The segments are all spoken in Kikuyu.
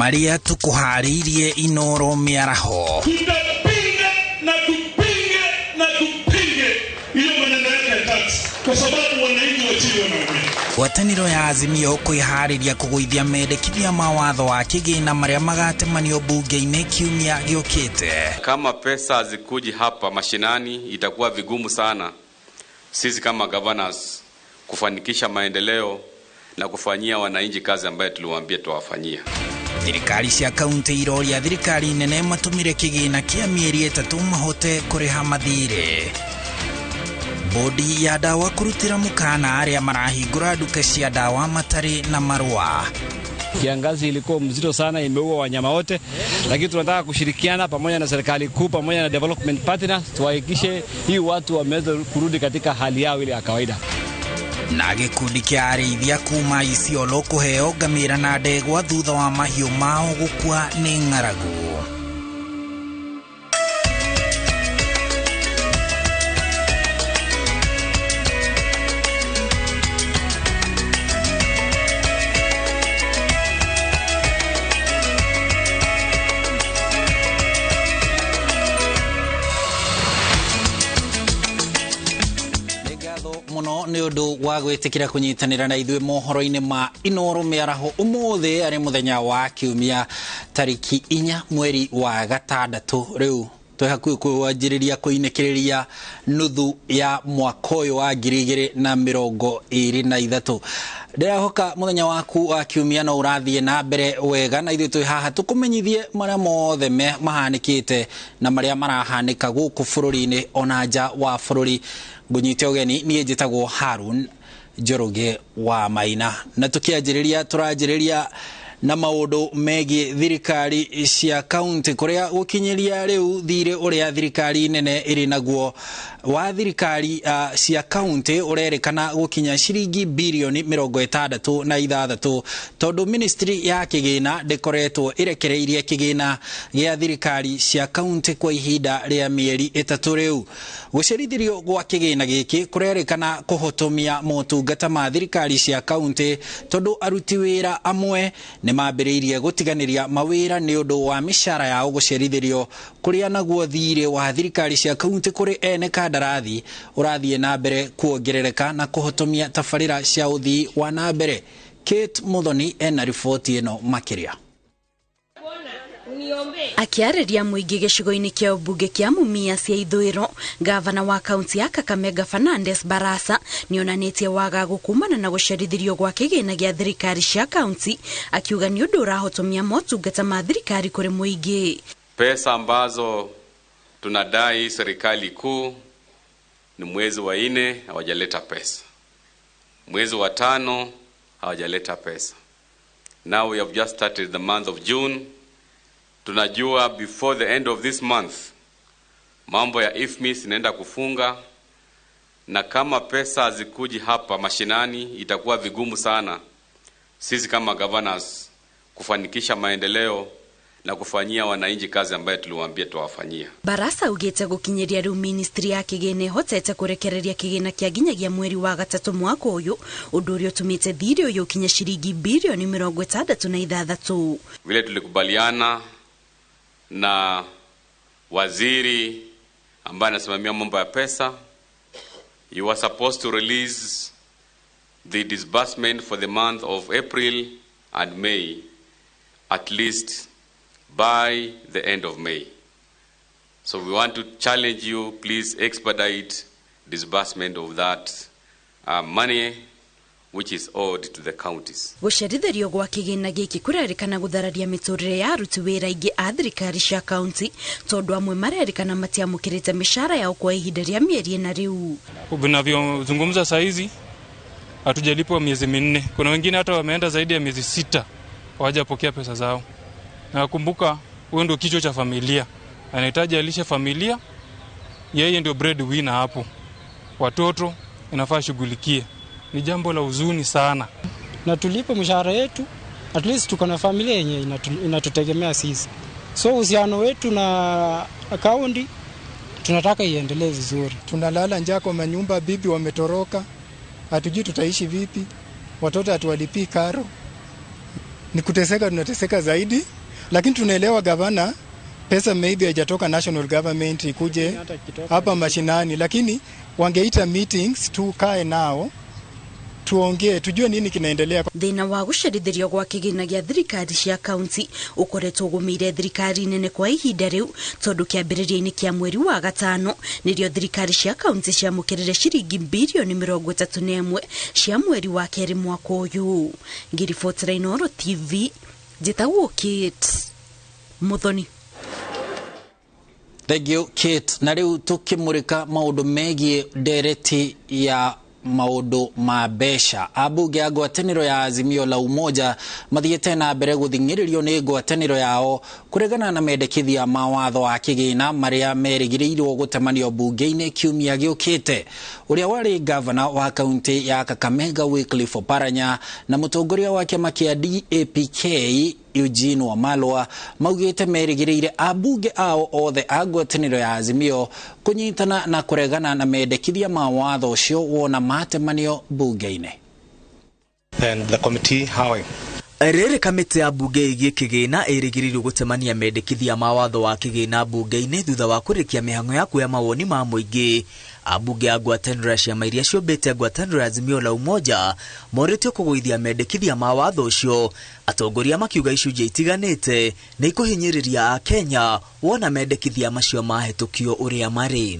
Maria tukuharĩirie Inoro mĩaraho. Tutapinga na tupinge na tupinge hiyo maneno yake ya tax, kwa sababu wananchi wa chini wanaumia. Ngwatanĩro ya Azimio kwĩharĩria kũgũithia mendekithia ma watho wa kĩgĩna marĩa magatemanio bunge-inĩ kiumia gĩũkĩte. Kama pesa hazikuji hapa mashinani, itakuwa vigumu sana sisi kama governors kufanikisha maendeleo na kufanyia wananchi kazi ambayo tuliwaambia tuwafanyia. Thirikari cia kaunti iroria thirikari nene matumire kĩgĩna kĩa mĩeri 3 mahote kũrĩha mathirĩ. Bodi ya dawa kũrutĩra mũkana arĩa marahingũra nduka cia dawa matarĩ na marũa. Kiangazi ilikuwa mzito sana, imeua wanyama wote, lakini tunataka kushirikiana pamoja na serikali kuu pamoja na development partners tuhakikishe hii watu wameweza kurudi katika hali yao ile ya kawaida. Na gĩkundi kĩa arĩithia kuma Isiolo kũheo ngamĩra na ndegwa thutha wa mahiũ mao gũkua nĩ ng'aragu. Nĩ ũndũ wa gwĩtĩkĩra kũnyitanĩra na ithuĩ mohoro-inĩ ma Inoro mĩaraho ũmũthĩ arĩ mũthenya wa kiumia tarĩki 4 mweri wa 6. Rĩu twĩ hakuhĩ kwanjĩrĩria kũinĩkĩrĩria nuthu ya mwaka ũyũ wa 2023. Ndĩrahoka mũthenya waku wa kiumia no ũrathiĩ na mbere wega, na ithuĩ twĩ haha tũkũmenyithie marĩa mothe mahanĩkĩte na marĩa marahanĩka gũkũ bũrũri-inĩ ona nja wa bũrũri. Ngũnyite ũgeni, niĩ njĩtagwo Harun Njoroge wa Maina, na tũkĩanjĩrĩria tũranjĩrĩria na maũndũ megiĩ thirikari cia kaunti kũrĩa gũkinyĩria rĩu thirĩ ũrĩa thirikari nene ĩrĩ naguo wa thirikari cia kaunti ũrerĩkana gũkinya ciringi birioni 66, tondũ ministry ya kĩgĩna ndĩkoretwo ĩrekereirie kĩgĩna gĩa thirikari cia kaunti kwa ihinda rĩa mĩeri 3 rĩu. Gũcerithĩrio gwa kĩgĩna gĩkĩ kũrerĩkana kũhotomia motungata ma thirikari cia kaunti, tondũ aruti wĩra amwe nĩ mambĩrĩirie gũtiganĩria mawĩra nĩ ũndũ wa mĩcara yao gũcerithĩrio, kũrĩa naguo thirĩ wa thirikari cia kaunti kũrĩ ene kandarathi ũrathiĩ na mbere kuongerereka na kũhotomia tabarĩra cia ũthii wa na mbere. Kate Muthoni ena riboti ĩno makĩria. Akĩarĩria mũingĩ gĩcigo-inĩ kĩa ũmbunge kĩa Mumias cia Ithũĩro, gavana wa kaunti ya Kakamega Fernandes Barasa nĩonanĩtie wagagu kumana na gũcerithĩrio gwa kĩgĩna gĩa thirikari cia kaunti, akiuga nĩ ũndũ ũrahotomia motungata ma thirikari kũrĩ mũingĩ. Pesa ambazo tunadai serikali kuu ni mwezi wa 4 hawajaleta pesa, mwezi wa 5 hawajaleta pesa. Now we have just started the month of June. Tunajua before the end of this month mambo ya IFMIS inaenda kufunga, na kama pesa hazikuji hapa mashinani itakuwa vigumu sana sisi kama governors kufanikisha maendeleo na kufanyia wananchi kazi ambayo tuliwaambia tuwafanyia. Barasa ugite gũkinyĩria rĩu ministry ya kĩgĩna ĩhotete kũrekereria kĩgĩna kĩa nginyagia mweri wa 3 mwaka ũyũ, ũndũ ũrĩa ũtũmĩte thirĩ ũyũ ũkinye ciringi birioni 66. Vile tulikubaliana na waziri ambaye anasimamia mambo ya pesa, you are supposed to release the disbursement for the month of April and May at least by the end of May. So we want to challenge you, please expedite disbursement of that money which is owed to the counties. Gũcerithĩrio gwa kĩgĩna gĩkĩ kũrerĩkana gũthararia mĩtũrĩre ya aruti wĩra aingĩ a thirikari cia kaunti, tondũ amwe marerĩkana matiamũkĩrĩte mĩcara yao kwa ihinda rĩa mĩeri 4 rĩu. Tunavyozungumza saa hizi hatujalipwa miezi 4. Kuna wengine hata wameenda zaidi ya miezi 6 hawajapokea pesa zao. Na kumbuka huyo ndio kichwa cha familia, anahitaji alishe familia, yeye ndio breadwinner hapo. Watoto inafaa shughulikie. Ni jambo la huzuni sana. Na tulipe mshahara yetu, at least tuko na familia yenye inatutegemea sisi. So uhusiano wetu na kaunti tunataka iendelee vizuri. Tunalala njaa kwa manyumba, bibi wametoroka, hatujui tutaishi vipi, watoto hatuwalipii karo. Ni kuteseka, tunateseka zaidi, lakini tunaelewa gavana, pesa maybe haijatoka national government ikuje hapa mashinani, lakini wangeita meetings tukae nao tuongee tujue nini kinaendelea. Thina wa gucerithirio gwa kigina gia thirikari cia kaunti ukoretwo gumiire thirikari nene kwa ihinda riu, tondu kiambiriria-ini kia mweri wa gatano nirio thirikari cia kaunti ciamukirire ciringi bilioni 31 cia mweri wa keri mwaka uyu. Ngiribotera Inooro TV, njitagwo Kate Muthoni. Thank you Kate. Na riu tukimurika maundu megie ndereti ya maundu ma mbeca. Ambunge a ngwatanĩro ya Azimio la Umoja mathiĩte na mbere gũthing'ĩrĩrio nĩ ngwatanĩro yao kũregana na mendekithia ma watho wa kĩgĩna marĩa merĩgĩrĩirwo gũtemanio mbunge-inĩ kiumia gĩũkĩte. Ũrĩa warĩ gavana wa kaunti ya Kakamega Wycliffe Oparanya na mũtongoria wa kĩama kĩa DAPK Eugene Wamalwa maugĩte merĩgĩrĩire ambunge ao othe a ngwatanĩro ya Azimio kũnyitana na kũregana na mendekithia ma watho ũcio wona matemanio mbunge-inĩ. Rĩrĩ kamĩtĩ ya mbunge ĩgiĩ kĩgĩna ĩrĩgĩrĩirwo gũtemania mendekithia ma watho wa kĩgĩna mbunge-inĩ thutha wa kũrĩkia mĩhang'o ya kuoya mawoni ma mũingĩ. Ambunge a ngwatanĩro ya ciama iria ciũmbĩte ngwatanĩro ya Azimio la Umoja morĩtio kũgũithia mendekithia ma watho ũcio, atongoria makiuga icunjĩ itiganĩte nĩ ikũhinyĩrĩria Akenya wona mendekithia macio mahĩtũkio ũrĩa marĩ.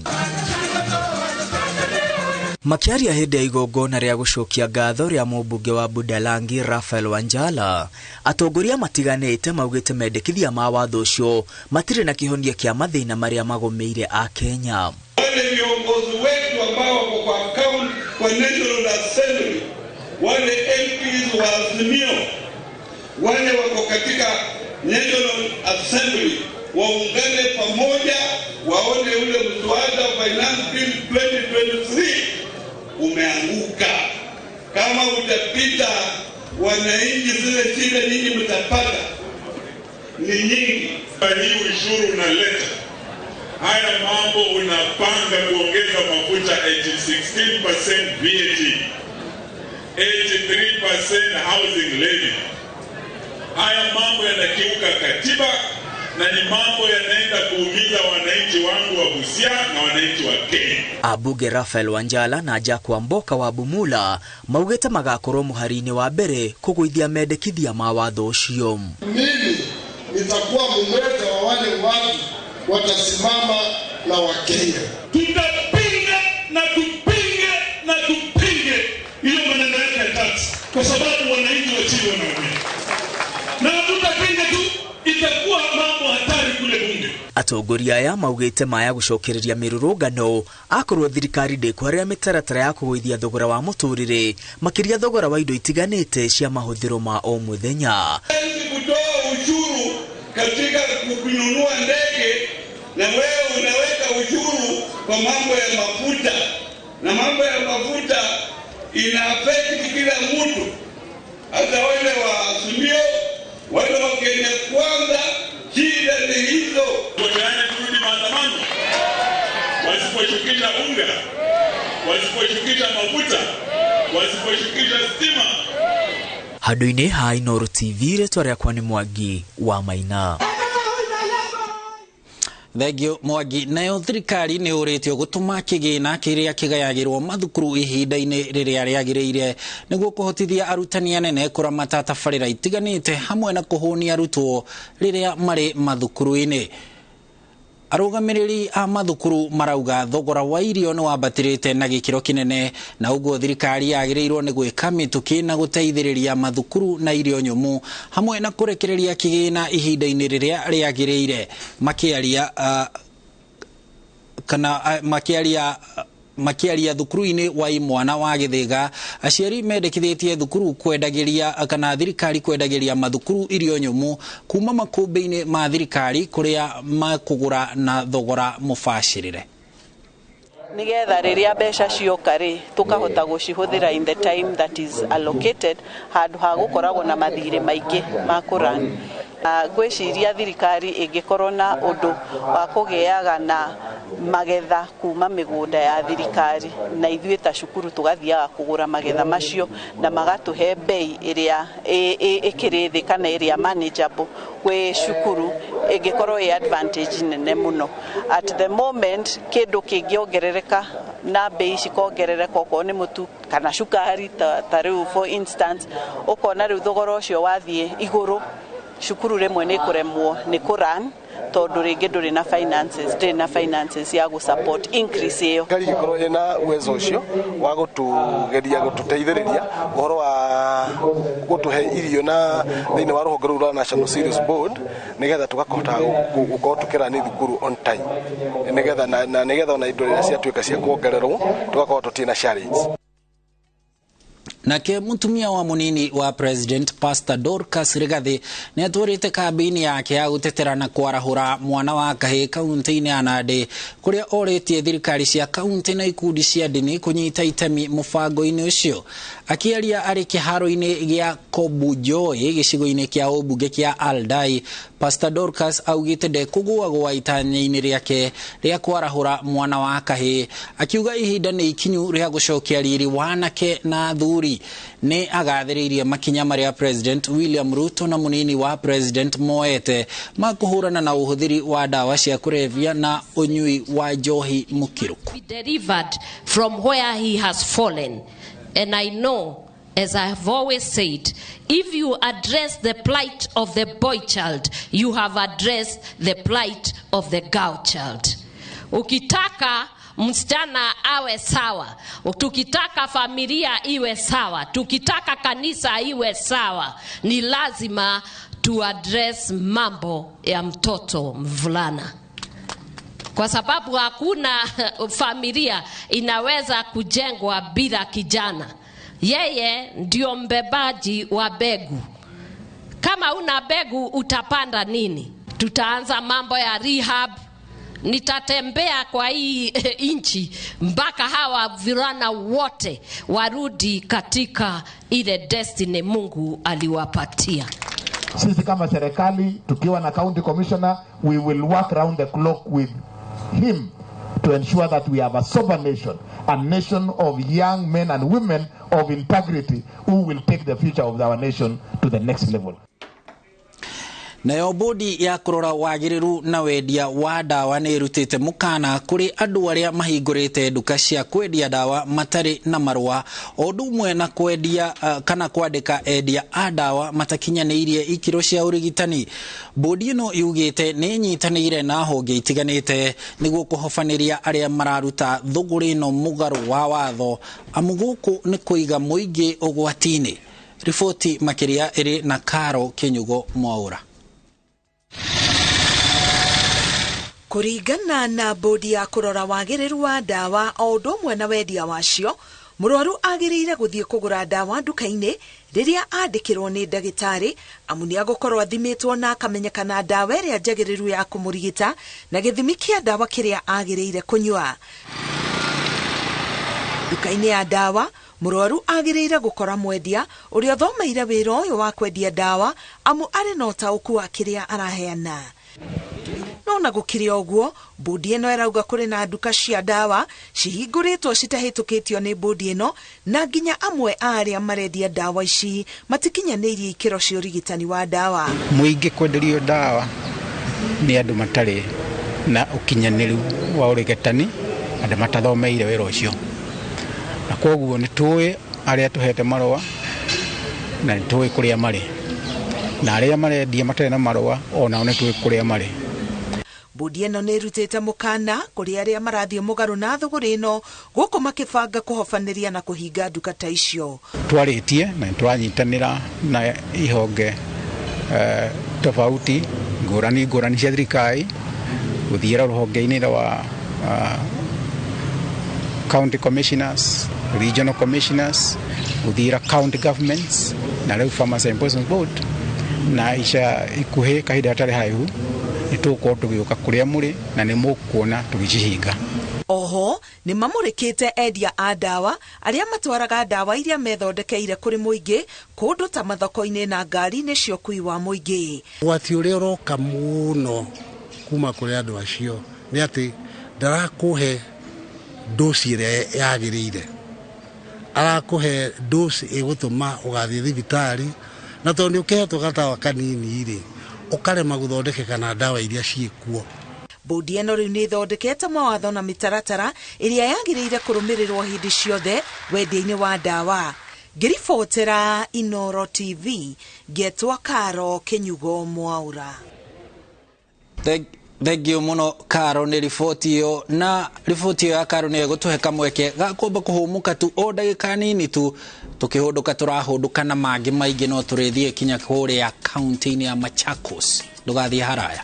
Makiaria hĩndĩ ya igongona rĩa gũcokia ngatho rĩa mũmbunge wa Budalangi Raphael Wanjala, atongoria matiganĩte maugĩte mendekithia ma watho ũcio matirĩ na kĩhonia kĩa mathĩna marĩa magũmĩire Akenya. Wale viongozi wetu ambao wako kwa kaunti, kwa National Assembly, wale MPs wa Azimio, wale wako katika National Assembly waungane pamoja, waone ule mswada wa Finance Bill 2023 umeanguka. Kama utapita, wananchi zile shida nyinyi mtapata ni nyingi. Hii ushuru unaleta haya mambo, unapanga kuongeza mafuta 16% VAT, 83% housing levy. Haya mambo yanakiuka katiba na ni mambo yanaenda kuumiza wananchi wangu wa Busia na wananchi wa Kenya. Ambunge Raphael Wanjala na Jack Wamboka wa Bumula maugĩte magakorwo mũhari-inĩ wa mbere kũgũithia mendekithia ma watho ũcio. Mimi nitakuwa mmoja wa wale watu watasimama na Wakenya. Tutapinga na tupinge na tupinge hiyo maneno yake ya tax, kwa sababu wananchi wa chini wanaumia. Na tutapinga tu, itakuwa mambo hatari kule bunge. Atongoria aya maugĩte maya gũcokereria mĩrũrũngano akorwo thirikari ndĩkwarĩra mĩtaratara ya kũgũithia thogora wa mũtũrĩre, makĩria thogora wa indo itiganĩte cia mahũthĩro ma o mũthenya. Kutoa ushuru katika kununua ndege, na wewe unaweka ushuru kwa mambo ya mafuta, na mambo ya mafuta ina affect kila mtu, hata wale wa Azimio, wale wa Kenya Kwanza. Shida ni hizo. Tayari turudi maandamano wasiposhukisha unga, wasiposhukisha mafuta, wasiposhukisha stima. Handũ-inĩ ha Inooro TV, rĩtwa rĩakwa nĩ Mwangi wa Maina. Thank you Mwangi. Nayo thirikari nĩ ũrĩtio gũtũma kĩgĩna kĩrĩa kĩgayagĩrwo mathukuru ihinda-inĩ rĩrĩa rĩagĩrĩire nĩguo kũhotithia arutani anene kũramata tabarĩra itiganĩte hamwe na kũhũnia arutwo rĩrĩa marĩ mathukuru-inĩ. Arũgamĩrĩri a mathukuru marauga thogora wa irio nĩ wambatĩrĩte na gĩkĩro kĩnene, na ũguo thirikari yagĩrĩirwo nĩ gwĩka mĩtũkĩ na gũteithĩrĩria mathukuru na irio nyũmũ hamwe na kũrekereria kĩgĩna ihinda-inĩ rĩrĩa rĩagĩrĩire. Makĩaria thukuru-inĩ wa imwana wa Gĩthĩga, aciari mendekithĩtie thukuru kwendagĩria kana thirikari kwendagĩria mathukuru irio nyũmũ kuma makũmbĩ-inĩ ma thirikari kũrĩa makũgũra na thogora mũbacĩrĩre. Nigetha rĩrĩa mbeca cioka rĩ, tũkahota gũcihũthĩra in the time that is allocated, handũ ha gũkoragwo na mathirĩ maingĩ ma kũrani. Ngwĩciria thirikari ĩngĩkorwo na ũndũ wa kũgĩaga na magetha kuma mĩgũnda ya thirikari, na ithuĩ ta cukuru tũgathiaga kũgũra magetha macio na magatũhe bei ĩrĩa ĩkĩrĩ thĩ kana ĩrĩa manageable gwĩ cukuru, ĩngĩkorwo ĩ advantage nene mũno. At the moment kĩndũ kĩngĩongerereka na bei cikongerereka, okorwo nĩ mũtu kana cukari ta rĩu for instance, ũkona rĩu thogora ũcio wathiĩ igũrũ, cukuru rĩmwe nĩ kũremwo nĩ kũran tondũ rĩngĩ ndũrĩ na finances, ndĩrĩ na finances ya gũ support increase ĩyo. Thirikari ĩngĩkorwo ĩna uwezo ũcio wa gũtũgeria gũtũteithĩrĩria ũhoro wa gũtũhe irio na thĩinĩ wa rũhonge rũu rwa National Cereals Board, nĩgetha tũgakũhota gũkorwo tũkĩrani thukuru on time, nĩgetha na nĩgetha ona indo iria ciatuĩka cia kuongererwo tũgakorwo tũtirĩ na challenge. Nake mutumia wa munini wa President Pastor Dorcas Rigathi nĩ atwarĩte kambĩini yake ya gũtetera na kwarahũra mwana wa kahĩĩ kaunti-inĩ ya Nandi, kũrĩa orĩtie thirikari cia kaunti na ikundi cia ndini kũnyita itemi mũbango-inĩ ũcio. Akĩaria arĩ kĩharo-inĩ gĩa Kobujoi gĩcigo-inĩ kĩa ũmbunge kĩa Aldai, Pastor Dorcas augĩte ndekũgũagũa itanya-inĩ rĩake rĩa kwarahũra mwana wa kahĩĩ, akiuga ihinda nĩ ikinyu rĩa gũcokia riri wanake na athuri. Nĩ agathĩrĩirie makinya marĩa President William Ruto na munini wa President moete ma kũhũrana na ũhũthĩri wa ndawa cia kũrebia na ũnyui wa njohi mũkĩrũku. Delivered from where he has fallen. And I know, as I have always said, if you address the plight of the boy child, you have addressed the plight of the girl child. Ukitaka msichana awe sawa, tukitaka familia iwe sawa, tukitaka kanisa iwe sawa, ni lazima tu address mambo ya mtoto mvulana. Kwa sababu hakuna familia inaweza kujengwa bila kijana. Yeye ndio mbebaji wa begu. Kama una begu utapanda nini? Tutaanza mambo ya rehab. Nitatembea kwa hii inchi mpaka hawa vulana wote warudi katika ile destiny Mungu aliwapatia. Sisi kama serikali tukiwa na county commissioner, we will work round the clock with him to ensure that we have a sober nation, a nation of young men and women of integrity who will take the future of our nation to the next level. Nayo bodi ya kũrora wagĩrĩru na wendia wa ndawa nĩ ĩrutĩte mũkana kũrĩ andũ arĩa mahingũrĩte nduka cia kwendia ndawa matarĩ na marũa, o ũndũ ũmwe na kwendia kana kwandĩka endia a ndawa matakinyanĩirie ikĩro cia ũrigitani. Bodi ĩno yugĩte nĩ ĩnyitanĩire na honge itiganĩte nĩguo kũhobanĩria arĩa mararuta thũgũrĩ ĩno mũgarũ wa watho, amu gũkũ nĩ kũiga mũingĩ ũgwati-inĩ. Riboti makĩria ĩrĩ na Karo Kĩnyugo Mwaũra. Kũringana na bodi ya kũrora wagĩrĩru wa ndawa o ũndũ ũmwe na wendia wacio, mũrwaru agĩrĩire gũthiĩ kũgũra ndawa nduka-inĩ rĩrĩa andĩkĩrwo nĩ ndagĩtarĩ, amu nĩ agũkorwo athimĩtwo na akamenyekana ndawa ĩrĩa njagĩrĩru ya kũmũrigita na gĩthimi kĩa ndawa kĩrĩa agĩrĩire kũnyua. Nduka-inĩ ya ndawa mũrwaru agĩrĩire gũkora mwendia ũrĩa ũthomeire wĩra ũyũ wa kwendia ndawa, amu arĩ na ũtaũku wa kĩrĩa araheana. No na gũkĩrĩ ũguo, bodi ĩno ĩrauga kũrĩ na nduka cia ndawa cihingũrĩtwo citahĩtũkĩtio nĩ bodi ĩno, na nginya amwe a arĩa marendia ndawa ici matikinyanĩirie ikĩro cia ũrigitani wa ndawa. Mũingĩ kwenderio ndawa nĩ andũ matarĩ na ũkinyanĩru wa ũrigitani, andũ matathomeire wĩra ũcio, na kwoguo nĩ tũĩ arĩa tũhete marũa na nĩ tũĩ kũrĩa marĩ, na arĩa marendia matarĩ na marũa onao nĩ tũĩ kũrĩa marĩ. Bodi ĩno nĩ ĩrutĩte mũkana kũrĩ arĩa marathiĩ mũgarũ na thũgũrĩ ĩno gũkũ makĩbanga kũhobanĩria na kũhinga nduka ta icio. Twarĩtie na nĩtũranyitanĩra na ihonge tofauti ngũrani ngũrani cia thirikari, gũthiĩra rũhonge-inĩ rwa county commissioners, regional commissioners, gũthiĩra county governments na rĩu Pharmacy Enforcement Board, na ica ikuhĩ kahinda gatarĩ haraihu Nĩ tũgũkorwo tũgĩũka kũrĩa mũrĩ na nĩ mũkuona tũgĩcihinga. Oho nĩ mamũrĩkĩte endia a ndawa arĩa matwaraga ndawa iria methondekeire kũrĩ mũingĩ kũndũ ta mathoko-inĩ na ngari-inĩ cia ũkui wa mũingĩ. Ũgwati ũrĩa ũroka mũno kuma kũrĩ andũ acio nĩ atĩ ndarakũhe dosi ĩrĩa yagĩrĩire, arakũhe dosi ĩgũtũma ũgathiĩ thibitarĩ, na tondũ nĩ ũkĩhetwo gatawa kanini rĩ, ũkarema gũthondekeka na ndawa iria ciĩkuo. Bodi ĩno rĩu nĩ ĩthondekete mawatho na mĩtaratara ĩrĩa yagĩrĩire kũrũmĩrĩrwo hĩndĩ ciothe wendia-inĩ wa ndawa. Ngĩribotera Inoro TV, ngetwa Karo Kĩnyugo Mwaura. Thank you muno Karo nĩ riboti ĩyo, na riboti ĩyo ya Karo nĩ ĩgũtũhe kamweke ga kwamba kũhũmũka tu o ndagĩka nini tu, tũkĩhũndũka tũrahũndũka na mangĩ maingĩ, no tũrĩthiĩ kinya kũrĩa kaunti-inĩ ya Machakos. Ndũgathiĩ haraya.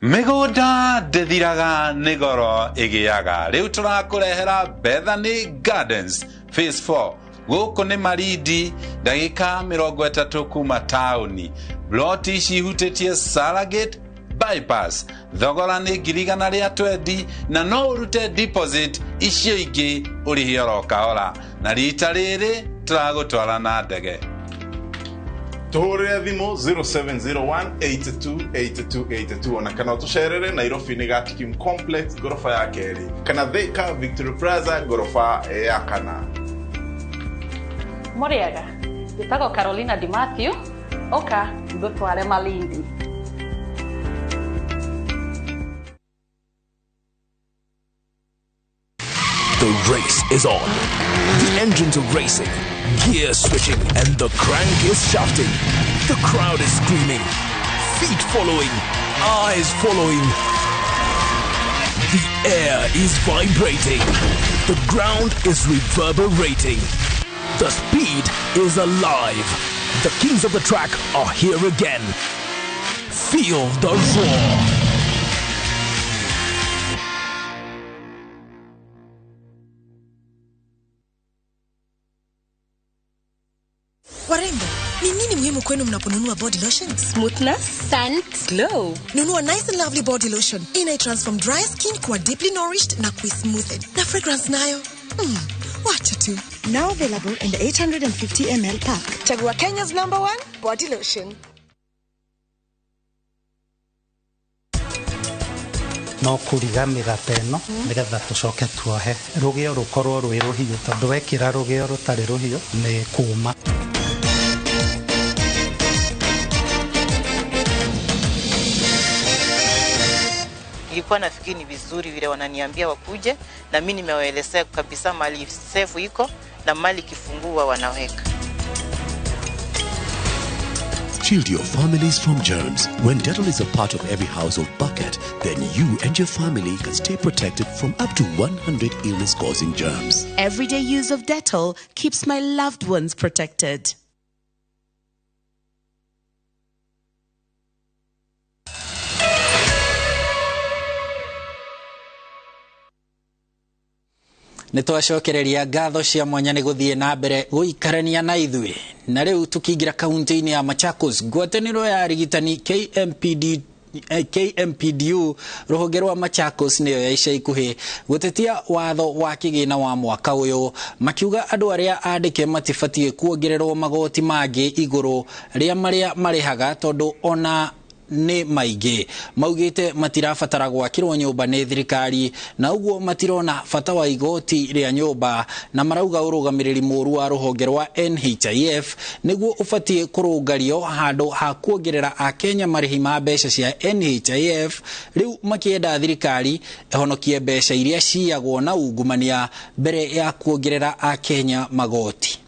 Mĩgũnda ndĩthiraga nĩ goro ĩgĩaga. Rĩu tũrakũrehera Bethany Gardens Phase 4. Gũkũ nĩ Malindi, ndagĩka 30 kuma taũni. Ploti ici ihutĩtie Saragate Bypass. Thogora nĩ 120,000 na no ũrute deposit icio ingĩ ũrĩhie oro kahora. Na rita rĩrĩ tũragũtwara na ndege. Tũhũrĩre thimũ 0701828282 ona kana ũtũcerere Nairobi nĩ Gatikim Complex ngoroba ya kerĩ kana Thika Victory Plaza ngoroba ya kana. Mũrĩega, njĩtagwo Carolina Di Matthew, ũka ngũtware Malindi. The race is on. The engines are racing, gear switching, and the crank is shafting. The crowd is screaming, feet following, eyes following. The air is vibrating. The ground is reverberating. The speed is alive. The kings of the track are here again. Feel the roar. Warembo, ni nini muhimu kwenu mnaponunua body lotion? Smoothness, scent, glow. Nunua Nice and Lovely body lotion. Ina transform dry skin kuwa deeply nourished na kui-smoothen. Na fragrance nayo? Wacha tu. Now available in the 850 ml pack. Chagua Kenya's #1 body lotion. No kũriga mĩgate ĩno nĩgetha tũcoke tuohe rũgĩo rũkorwo rwĩ rũhiũ, tondũ wekĩra rũgĩo rũtarĩ rũhiũ nĩ kũma. Nilikuwa nafikiri ni vizuri vile wananiambia wakuje, na mimi nimewaelezea kabisa mali safe iko na mali kifungua wanaweka. Shield your families from germs. When Dettol is a part of every household bucket, then you and your family can stay protected from up to 100 illness-causing germs. Everyday use of Dettol keeps my loved ones protected. Nĩ twacokereria ngatho cia mwanya nĩ gũthiĩ na mbere gũikarania na ithuĩ. Na rĩu tũkĩingĩra kaunti-inĩ ya Machakos, ngwatanĩro ya arigitani KMPDU rũhonge rwa Machakos nĩyo ya ica ikuhĩ gũtetia watho wa kĩgĩna wa mwaka ũyũ, makiuga andũ arĩa andĩke matibatiĩ kuongererwo magoti mangĩ igũrũ rĩa marĩa marĩhaga tondũ ona nĩ maingĩ. Maugĩte matirabatara gwakĩrwo nyũmba nĩ thirikari na ũguo matirona bata wa igoti rĩa nyũmba, na marauga ũrũgamĩrĩri mũru wa rũhonge rwa NHIF nĩguo ũbatiĩ kũrũngario handũ ha kuongerera akenya marĩhi ma mbeca cia NHIF. Rĩu makĩenda thirikari ĩhonokie mbeca iria ciyagwo na ungumania mbere ya kuongerera akenya magoti.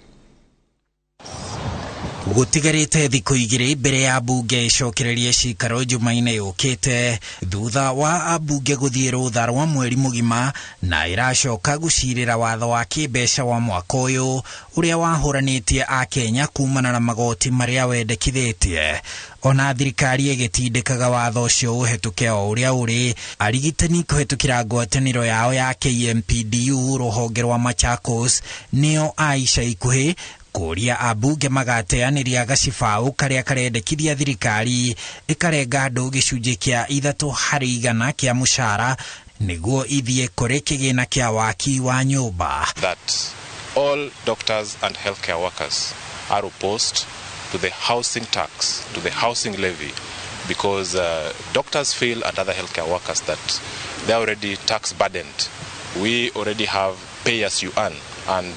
Gũtigarĩte thikũ igĩrĩ mbere ya mbunge ĩcokererie cikaro Jumaine yũkĩte thutha wa ambunge gũthiĩ rũtha rwa mweri mũgima na ĩracoka gũcirĩra watho wa kĩmbeca wa mwaka ũyũ ũrĩa wahũranĩtie Akenya kumana na magoti marĩa wendekithĩtie. Ona thirikari ĩgĩtindĩkaga watho ũcio ũhetũke o ũrĩa ũrĩ, arigitani kũhetũkĩra ngwatanĩro yao ya KMPDU rũhonge rwa Machakos nĩo a ica ikuhĩ kũria ambunge magateanĩria gacibaũ karĩa karendekithia thirikari ĩkarenga andũ gĩcunjĩ kĩa 3% kĩa mũcara nĩguo ithiĩ kũrĩ kĩgĩna kĩa waki wa nyũmba. That all doctors and healthcare workers are opposed to the housing tax, to the housing levy, because doctors feel and other healthcare workers that they are already tax burdened. We already have pay as you earn and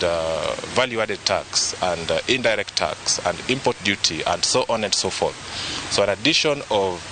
value-added tax and indirect tax and import duty and so on and so forth. So an addition of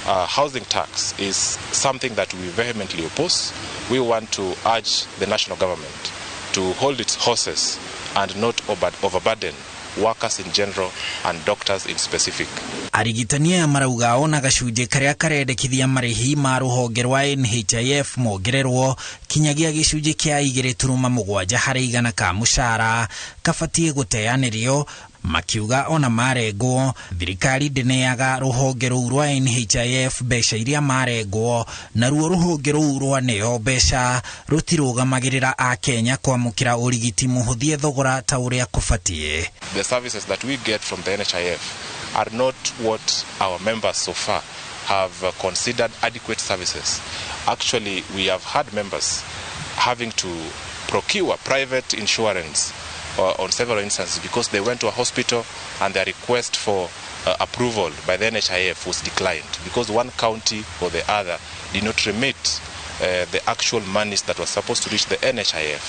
housing tax is something that we vehemently oppose. We want to urge the national government to hold its horses and not overburden workers in general and doctors in specific. Arigitani aya marauga ona gacunjĩ karĩa karendekithia marĩhi ma rũhonge rwa NHIF mongererwo kinyagia gĩcunjĩ kĩa 2.7% ka mũcara kabatiĩ gũteanĩrio, makiuga ona marengwo thirikari ndĩneaga rũhonge rũu rwa NHIF mbeca iria marengwo, naruo rũhonge rũu rwaneo mbeca rũtirũgamagĩrĩra Akenya kwamũkĩra ũrigiti mũhũthie thogora ta ũrĩa kũbatiĩ. The services that we get from the NHIF are not what our members so far have considered adequate services. Actually, we have had members having to procure private insurance on several instances because they went to a hospital and their request for approval by the NHIF was declined because one county or the other did not remit the actual monies that were supposed to reach the NHIF,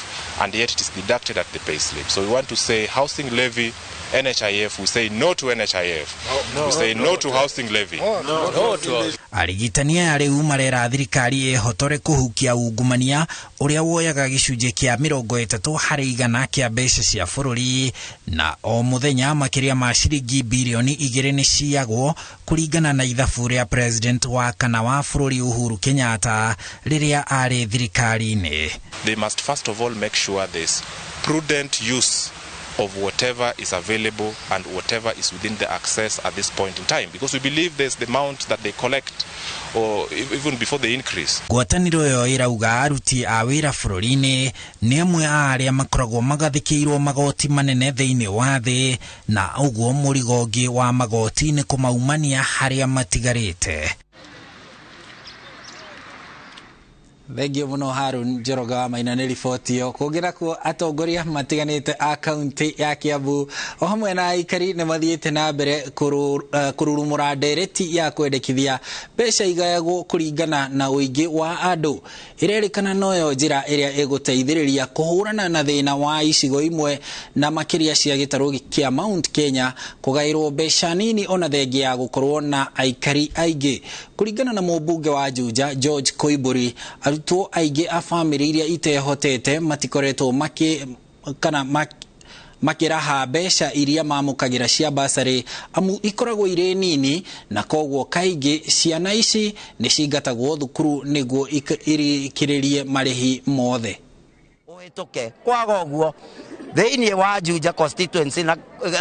and yet it is deducted at the pay slip. So we want to say housing levy, NHIF, we say no to NHIF. No, we say no to housing levy. No to. Arigitani aya rĩu marera thirikari ĩhotore kũhukia ungumania ũrĩa woyaga gĩcunjĩ kĩa 30% kĩa mbeca cia bũrũri, na o mũthenya makĩria ma ciringi birioni 2 nĩ ciagwo kũringana na ithabu rĩa president wa kana wa bũrũri Uhuru Kenyatta rĩrĩa arĩ thirikari-inĩ. They must first of all make sure there's prudent use of whatever is available and whatever is within the access at this point in time, because we believe there's the amount that they collect or even before the increase. Ngwatanĩro ĩyo ĩrauga aruti a wĩra bũrũri-inĩ nĩ amwe a arĩa makoragwo magathĩkĩirwo magoti manene thĩinĩ wa thĩ, na ũguo mũrigo ũngĩ wa magoti nĩ kũmaumania harĩa matigarĩte. Thengio muno Harun Njoroge wa Maina nĩ riboti ĩyo. Kũngĩ nakuo atongoria matiganĩte a kaunti ya Kiambu o hamwe na aikari nĩ mathiĩte na mbere kũrurumũra ndereti ya kwendekithia mbeca igayagwo kũringana na ũingĩ wa andũ. Ĩrerĩkana noyo njĩra ĩrĩa ĩgũteithĩrĩria kũhũrana na thĩna wa icigo imwe na makĩria cia gĩtarũ kĩa Mount Kenya kũgaĩrwo mbeca nini ona thengia ya gũkorwo na aikari aingĩ. Kũringana na mũmbunge wa Juja George Koimburi, arutwo aingĩ a bamĩrĩ iria itehotete matikoretwo makĩraha mbeca iria mamũkagĩra cia basarĩ amu ikoragwo irĩ nini, na koguo kaingĩ ciana ici nĩ cingatagwo thukuru nĩguo irĩkĩrĩrie marĩhi mothe. Ũhĩtũke kwaga ũguo thĩinĩ wa Juja constituency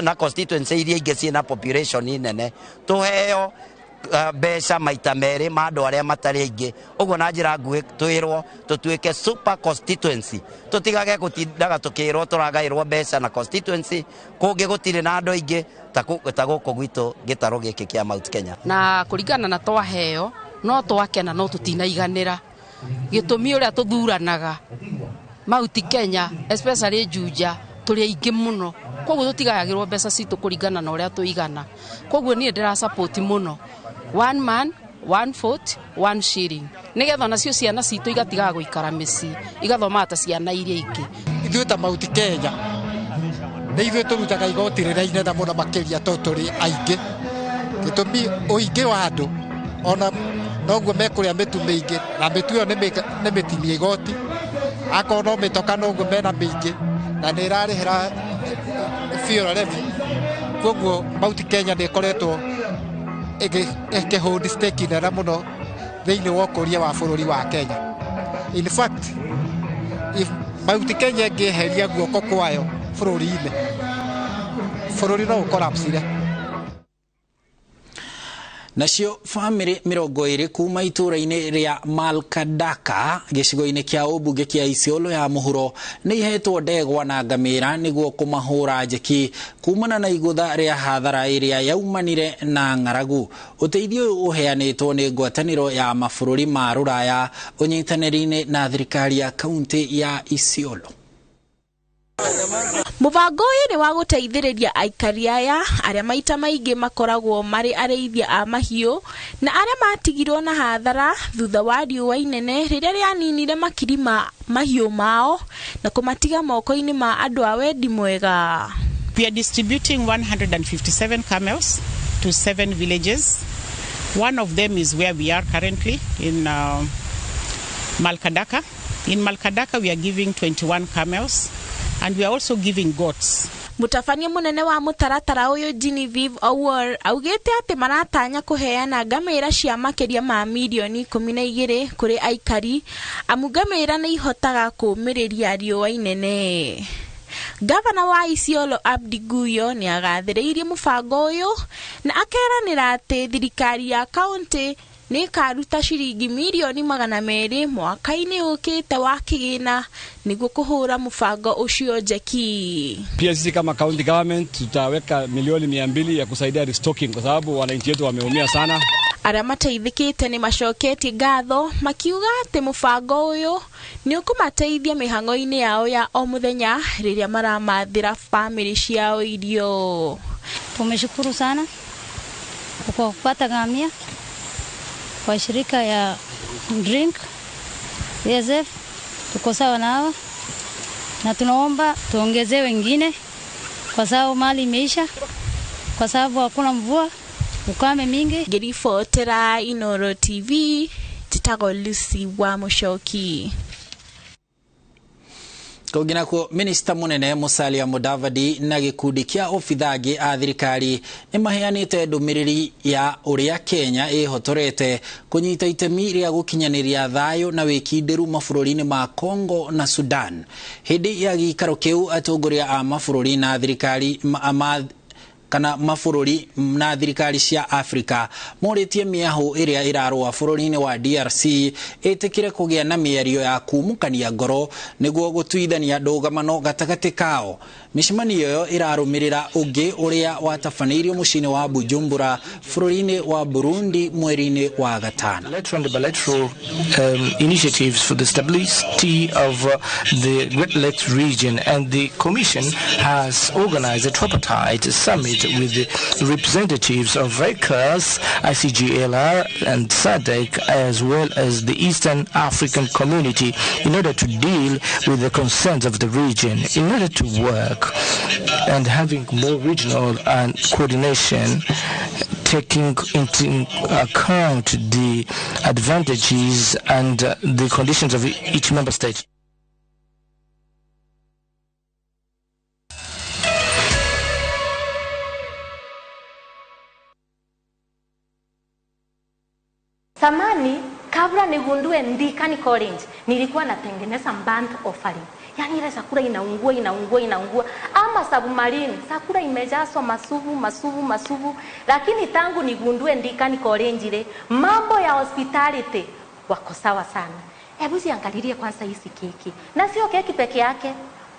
na constituency iria ingĩ ciĩna population nene tũheo mbeca maita merĩ ma andũ arĩa matarĩ aingĩ, ũguo na njĩra nguhĩ twĩrwo tũtuĩke super constituency, tũtigage gũtindaga tũkĩrwo tũragaĩrwo mbeca na constituency kũngĩ gũtirĩ na andũ aingĩ ta gũkũ gwitũ gĩtarũ gĩkĩ kĩa Mount Kenya. Na kũringana na twaheo no twakena no tũtinaiganĩra, gĩtũmi ũrĩa tũthuranaga Mount Kenya especially Juja tũrĩ aingĩ mũno, koguo tũtigayagĩrwo mbeca citũ kũringana na ũrĩa tũigana. Koguo niĩ ndĩra support mũno one man, one vote, one shilling, nigetha nacio ciana citũ igatigaga gũikara mĩciĩ igathomaga ta ciana iria ingĩ. Ithuĩ ta Mount Kenya nĩ ithuĩ tũrutaga igoti rĩrĩa inene mũno makĩria tondũ tũrĩ aingĩ, gĩtũmi ũingĩ wa andũ ona noguo mekũrĩa mĩtu mĩingĩ, na mĩtu ĩyo nĩ mĩtinie igoti, akorwo no mĩtoka noguo mena mĩingĩ na nĩ ĩrarĩhĩra fuel levy. Koguo Mount Kenya nĩ ĩkoretwo ĩkĩhold stake nene mũno thĩinĩ wa ũkũria wa bũrũri wa Kenya. In fact, if Mount Kenya ĩngĩeheria guoko kwayo bũrũri-inĩ, bũrũri no ũkorapsire. Nacio bamĩrĩ 20 kuma itũũra-inĩ rĩa Malkadaka gĩcigo-inĩ kĩa ũmbunge kĩa Isiolo ya mũhuro nĩ ihetwo ndegwa na ngamĩra nĩguo kũmahũra njeki kumana na igũtha rĩa hathara ĩrĩa yaumanire na ng'aragu. Ũteithio ũyũ ũheanĩtwo nĩ ngwatanĩro ya mabũrũri ma Rũraya ũnyitanĩri-inĩ na thirikari ya kaunti ya Isiolo. Mũbango ũyũ nĩ wa gũteithĩrĩria aikari aya arĩa maita maingĩ makoragwo marĩ arĩithia a mahiũ na arĩa matigirwo na hathara thutha wa riũa inene rĩrĩa rĩaninire makiri ma mahiũ mao na kũmatiga moko-inĩ ma andũ a wendi mwega. We are distributing 157 camels to 7 villages. One of them is where we are currently in Malkadaka. In Malkadaka we are giving 21 camels. And we are also giving goats. Mũtabania mũnene wa mũtaratara ũyũ Genevieve Owuor augĩte atĩ maratanya kũheana ngamĩra cia makĩria ma mirioni 12 kũrĩ aikari amu ngamĩra nĩ ihotaga kũũmĩrĩria riũa inene. Gavana wa Isiolo Abdi Guyo nĩ agathĩrĩirie mũbango ũyũ na akeranĩra atĩ thirikari ya kaunti nĩ ĩkaruta ciringi mirioni 200 mwaka-inĩ ũkĩte wa kĩgĩna nĩguo kũhũra mũbango ũcio njeki. Pia sisi kama county government tutaweka milioni 200 ya kusaidia restocking kwa sababu wananchi wetu wameumia sana. Arĩa mateithĩkĩte nĩ macoketie ngatho makiuga atĩ mũbango ũyũ nĩ ũkũmateithia mĩhang'o-inĩ yao ya o mũthenya rĩrĩa maramathĩra bamĩrĩ ciao irio. Tumeshukuru sana kwa kupata ngamia kwa shirika ya Drink ESF, tuko sawa na hawa na tunaomba tuongezee wengine kwa sababu mali imeisha, kwa sababu hakuna mvua, ukame mingi. Ngĩribotera Inoro TV, njĩtagwo Lucy wa Mũcoki. Kũngĩ nakuo, minista mũnene Musalia Mudavadi na gĩkundi kĩa obithangi a thirikari nĩ maheanĩte ndũmĩrĩri ya ũrĩa Kenya ĩhotorete kũnyita itemi rĩa gũkinyanĩria thayũ na wĩkindĩru mabũrũri-inĩ ma Congo na Sudan. Hĩndĩ ya gĩikaro kĩu atongoria a mabũrũri na thirikari kana mabũrũri na thirikari cia Afrika morĩtie mĩahũ ĩrĩa ĩrarũa bũrũri-inĩ wa DRC ĩtĩkĩre kũgĩa na mĩario ya kumũkania ngoro nĩguo gũtuithania ndũgamano gatagatĩ kao. Mĩcemanio ĩyo ĩrarũmĩrĩra ũngĩ ũrĩa watabanĩirio mũciĩ-inĩ wa Bujumbura bũrũri-inĩ wa Burundi mweri-inĩ wa gatano. Bilateral and bilateral initiatives for the stability of the Great Lakes region, and the Commission has organized a tripartite summit with the representatives of ECOWAS, ICGLR and SADC, as well as the Eastern African Community, in order to deal with the concerns of the region, in order to work and having more regional and coordination, taking into account the advantages and the conditions of each member state. Samani, kabla nigundue Ndikani College, nilikuwa natengeneza burnt offering. Yaani ile chakula inaungua, inaungua, inaungua. Ama submarine, chakula imejazwa masubu, masubu, masubu. Lakini tangu nigundue Ndikani College ile, mambo ya hospitality wako sawa sana. Hebu ziangalilie kwanza hizi keki. Na sio keki peke yake.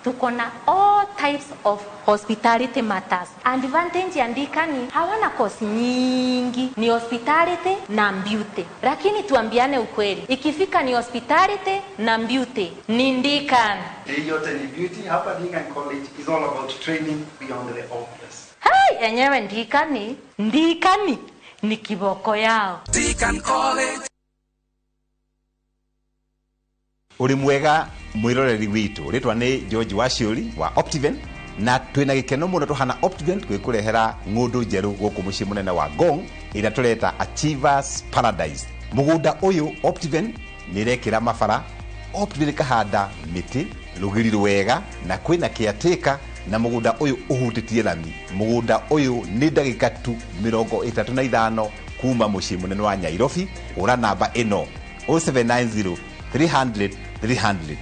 Tuko na all types of hospitality matters. Advantage ya Ndikani hawana course nyingi, ni hospitality na beauty. Lakini tuambiane ukweli, ikifika ni hospitality na beauty, ni Ndikani. Hii yote ni beauty. Hapa Ndikani College is all about training beyond the obvious. Hey, enyewe Ndikani, Ndikani ni kiboko yao. Ndikani College. Uri mwega mwiroreri witu ritwa ni George Waciuri wa Optiven, na twina gikeno muno tuhana Optiven twikurehera ng'undu njeru guku mucii munene wa Ngong ira tureta Achievers Paradise. Mugunda uyu Optiven nirekira mabara, Optiven kahanda miti rugiri rwega na kwina caretaker Na mũgũnda ũyũ ũhutĩtie rami. Mũgũnda ũyũ nĩ ndagĩka tu 35 kuma mũciĩ mũnene wa Nyairobi. Hũra namba ĩno 0790 300 300.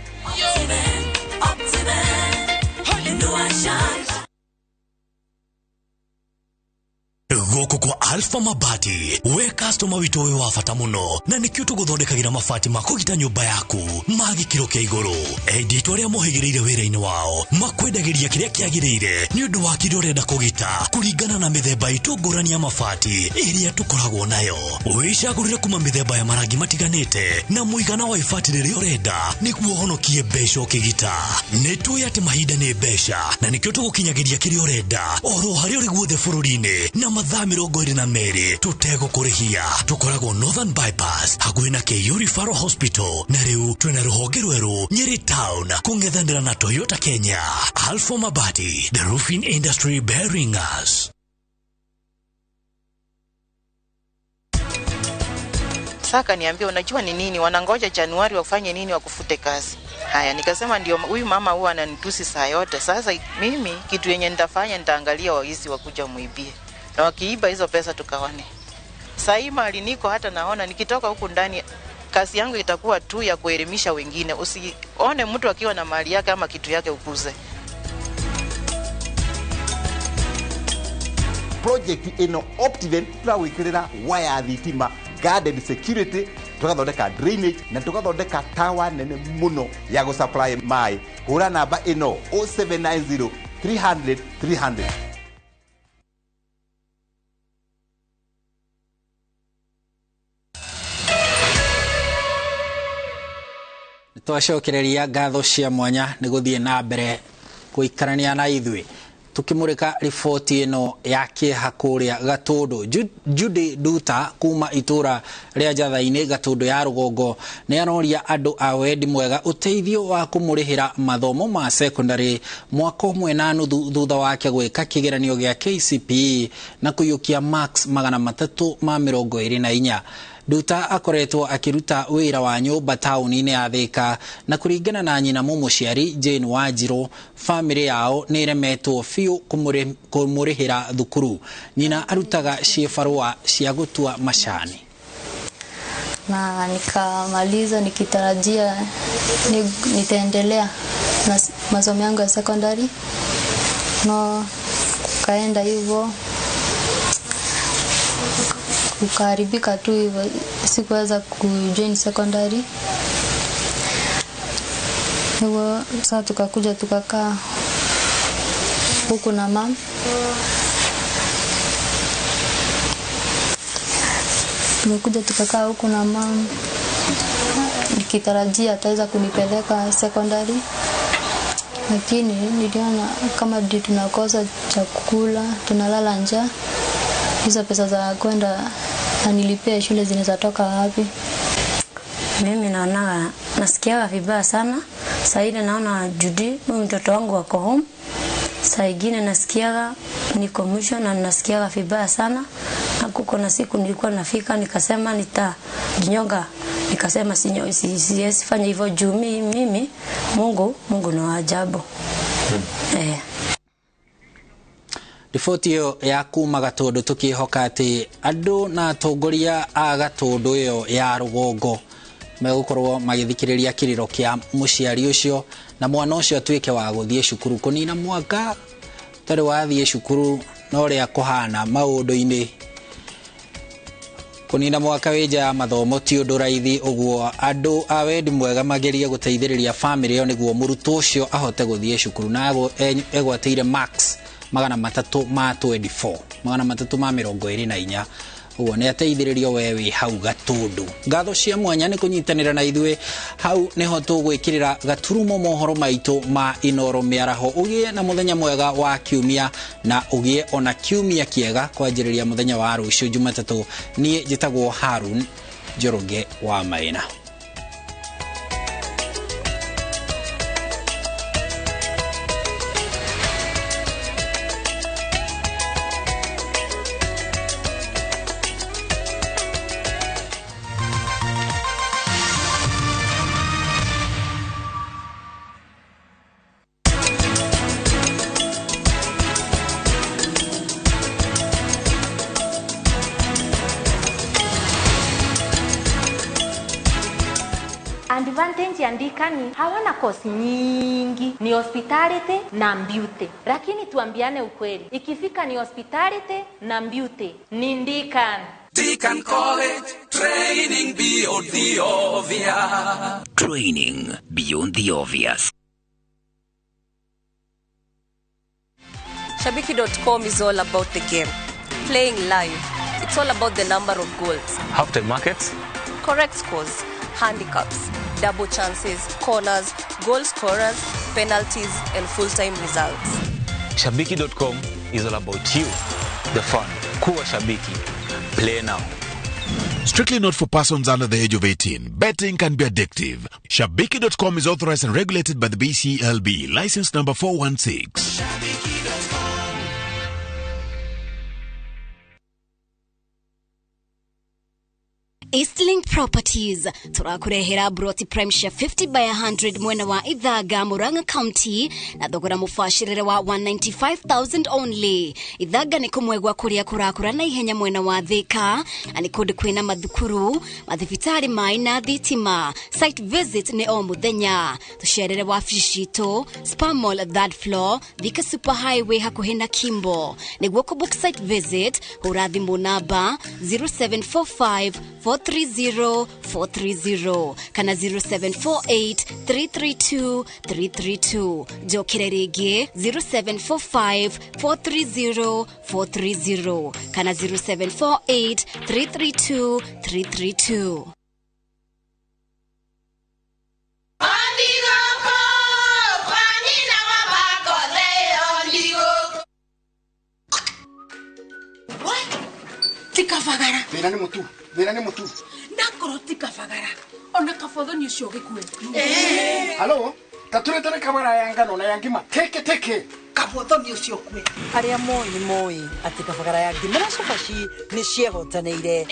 Gũkũ kwa Alpha Mabati, we customer witũ wĩ wa bata mũno, na nĩkĩo tũgũthondekagĩra mabati ma kũgita nyũmba yaku ma gĩkĩro kĩa igũrũ. Endia aitũ arĩa mohĩgĩrĩire wĩra-inĩ wao makwendagĩria kĩrĩa kĩagĩrĩire nĩ ũndũ wa kĩrĩa ũrenda kũgita kũringana na mĩthemba itũ ngũrani ya mabati ĩrĩa tũkoragwo nayo. Wĩcagũrĩre kuma mĩthemba ya marangi matiganĩte na mũigana wa ibati rĩrĩa ũrenda nĩguo ũhonokie mbeca ũkĩgita. Nĩ tũĩ atĩ mahinda nĩ mbeca, na nĩkĩo tũgũkinyagĩria kĩrĩa ũrenda oro harĩa ũrĩ guothe bũrũri-inĩ na mathaa 22 tũtegũkũrĩhia. Tũkoragwo Northern Bypass hakuhĩ na KU Referral Hospital, na rĩu twĩna rũhonge rwerũ Nyeri Town kũng'ethanĩra na Toyota Kenya. Alpha Mabati, the roofing industry bearing us. Saka niambia, unajua ni nini wanangoja Januari wafanye nini wakufute kazi? Haya, nikasema ndio huyu mama huwa ananitusi saa yote. Sasa mimi kitu yenye nitafanya, nitaangalia waizi wakuja muibie, na wakiiba hizo pesa tukawane. Saa hii mahali niko, hata naona nikitoka huku ndani kazi yangu itakuwa tu ya kuelimisha wengine. Usione mtu akiwa na mali yake ama kitu yake ukuze. Project ĩno Optiven tũragwĩkĩrĩra waya thitima, garden security, tũgathondeka drainage na tũgathondeka tower nene mũno ya gũsupply maĩ. Hũra namba ĩno 0790 300 300. Twacokereria ngatho cia mwanya nĩ gũthiĩ na mbere gũikarania na ithuĩ tukimurika riboti ĩno ya kĩeha kũrĩa Gatũndũ. Judy Nduta kuma itũra rĩa Njatha-inĩ Gatũndũ ya rũgongo nĩ aroria andũ a wendi mwega ũteithio wa kũmũrĩhĩra mathomo ma secondary mwaka ũmwe na nuthu thutha wake gwĩka kĩgeranio gĩa KCPE na kũiyũkia marks 324. Nduta akoretwo akĩruta wĩra wa nyũmba taũni-inĩ ya Thika, na kũringana na nyina mũmũciari Jane Wanjirũ, bamĩrĩ yao nĩ ĩremetwo biũ kũmũrĩhĩra thukuru. Nyina arutaga ciĩbarũa cia gũtua macani. Na nikamaliza nikitarajia nitaendelea na masomo yangu ya secondary. No, kaenda hivyo ukaharibika tu hivyo, sikuweza kujoin secondary. Hivyo sasa tukakuja tukakaa huku na mom. Tumekuja tukakaa huku na mom nikitarajia ataweza kunipeleka secondary, lakini niliona kama tunakosa chakula, tunalala njaa. Hizo pesa za kwenda anilipia shule zinaweza toka wapi? Mimi naona nasikia vibaya sana. Saa ile naona Judy, huyu mtoto wangu wako home. Saa ingine nasikia niko mwisho na nasikia vibaya sana. Na kuko na siku nilikuwa nafika nikasema nitajinyonga. Nikasema siwezi fanya hivyo juu mimi Mungu ni wa ajabu. Riboti ĩyo ya kuma Gatũndũ tũkĩhoka atĩ andũ na atongoria a Gatũndũ ĩyo ya rũgongo megũkorwo magĩthikĩrĩria kĩrĩro kĩa mũciari ũcio na mwana ũcio atuĩke wa gũthiĩ cukuru. Kũnina mwaka ũtarĩ wathiĩ cukuru na ũrĩa kũhana maũndũ-inĩ, kũnina mwaka wĩ nja ya mathomo ti ũndũ raithi. Ũguo andũ a wendi mwega magerie gũteithĩrĩria bamĩrĩ ĩyo nĩguo mũrutwo ũcio ahote gũthiĩ cukuru na egwatĩire marks 324, 324. Ũguo nĩ ateithĩrĩrio we wĩ hau Gatũndũ. Ngatho cia mwanya nĩ kũnyitanĩra na ithuĩ. Hau nĩho tũgwĩkĩrĩra gaturumo mohoro maitũ ma Inoro mĩaraho. Ũgĩe na mũthenya mwega wa kiumia na ũgĩe ona kiumia kĩega kwanjĩrĩria mũthenya wa rũciũ Jumatatũ. Niĩ njĩtagwo Harun Njoroge wa Maina. Advantage ya Ndikani, hawana course nyingi, ni hospitality na beauty. Lakini tuambiane ukweli, ikifika ni hospitality na beauty, ni Ndikani. Deacon College, training beyond the obvious. Training beyond the obvious. Shabiki.com is all about the game. Playing live. It's all about the number of goals. Halftime markets. Correct scores, handicaps, double chances, corners, goal scorers, penalties, and full-time results. Shabiki.com is all about you, the fun. Kuwa Shabiki. Play now. Strictly not for persons under the age of 18. Betting can be addictive. Shabiki.com is authorized and regulated by the BCLB. License number 416. Eastlink Properties turakurehera broti prime share 50 by 100 mwena wa Ithaga, Murang'a County na thogora mubacirire wa 195,000 only. Ithaga ni kumwe gwa kuria kurakura na ihenya mwena wa Thika na ni kundu kwina mathukuru, mathibitari mai na thitima. Site visit ni o muthenya. Tucerere wabici citu Spa Mall third floor, Thika Super Highway hakuhi na Kimbo. Niguo ku book site visit hura thimu namba 0745 430 430 kana 0748 332 332. Njokere ringi 0745 430 430 kana 0748 332 332. Tikabagara. Thina ni mutu. Thina ni mutu. Nakorwo tikabagara. Ona kabothoni ucio gikue. Halo, taturetere kabara ya ngano na ya ngima. Teke teke. Kabothoni ucio kue. Aria moi ni moi ati kabagara ya ngima na cabaci ni ciehotanĩire.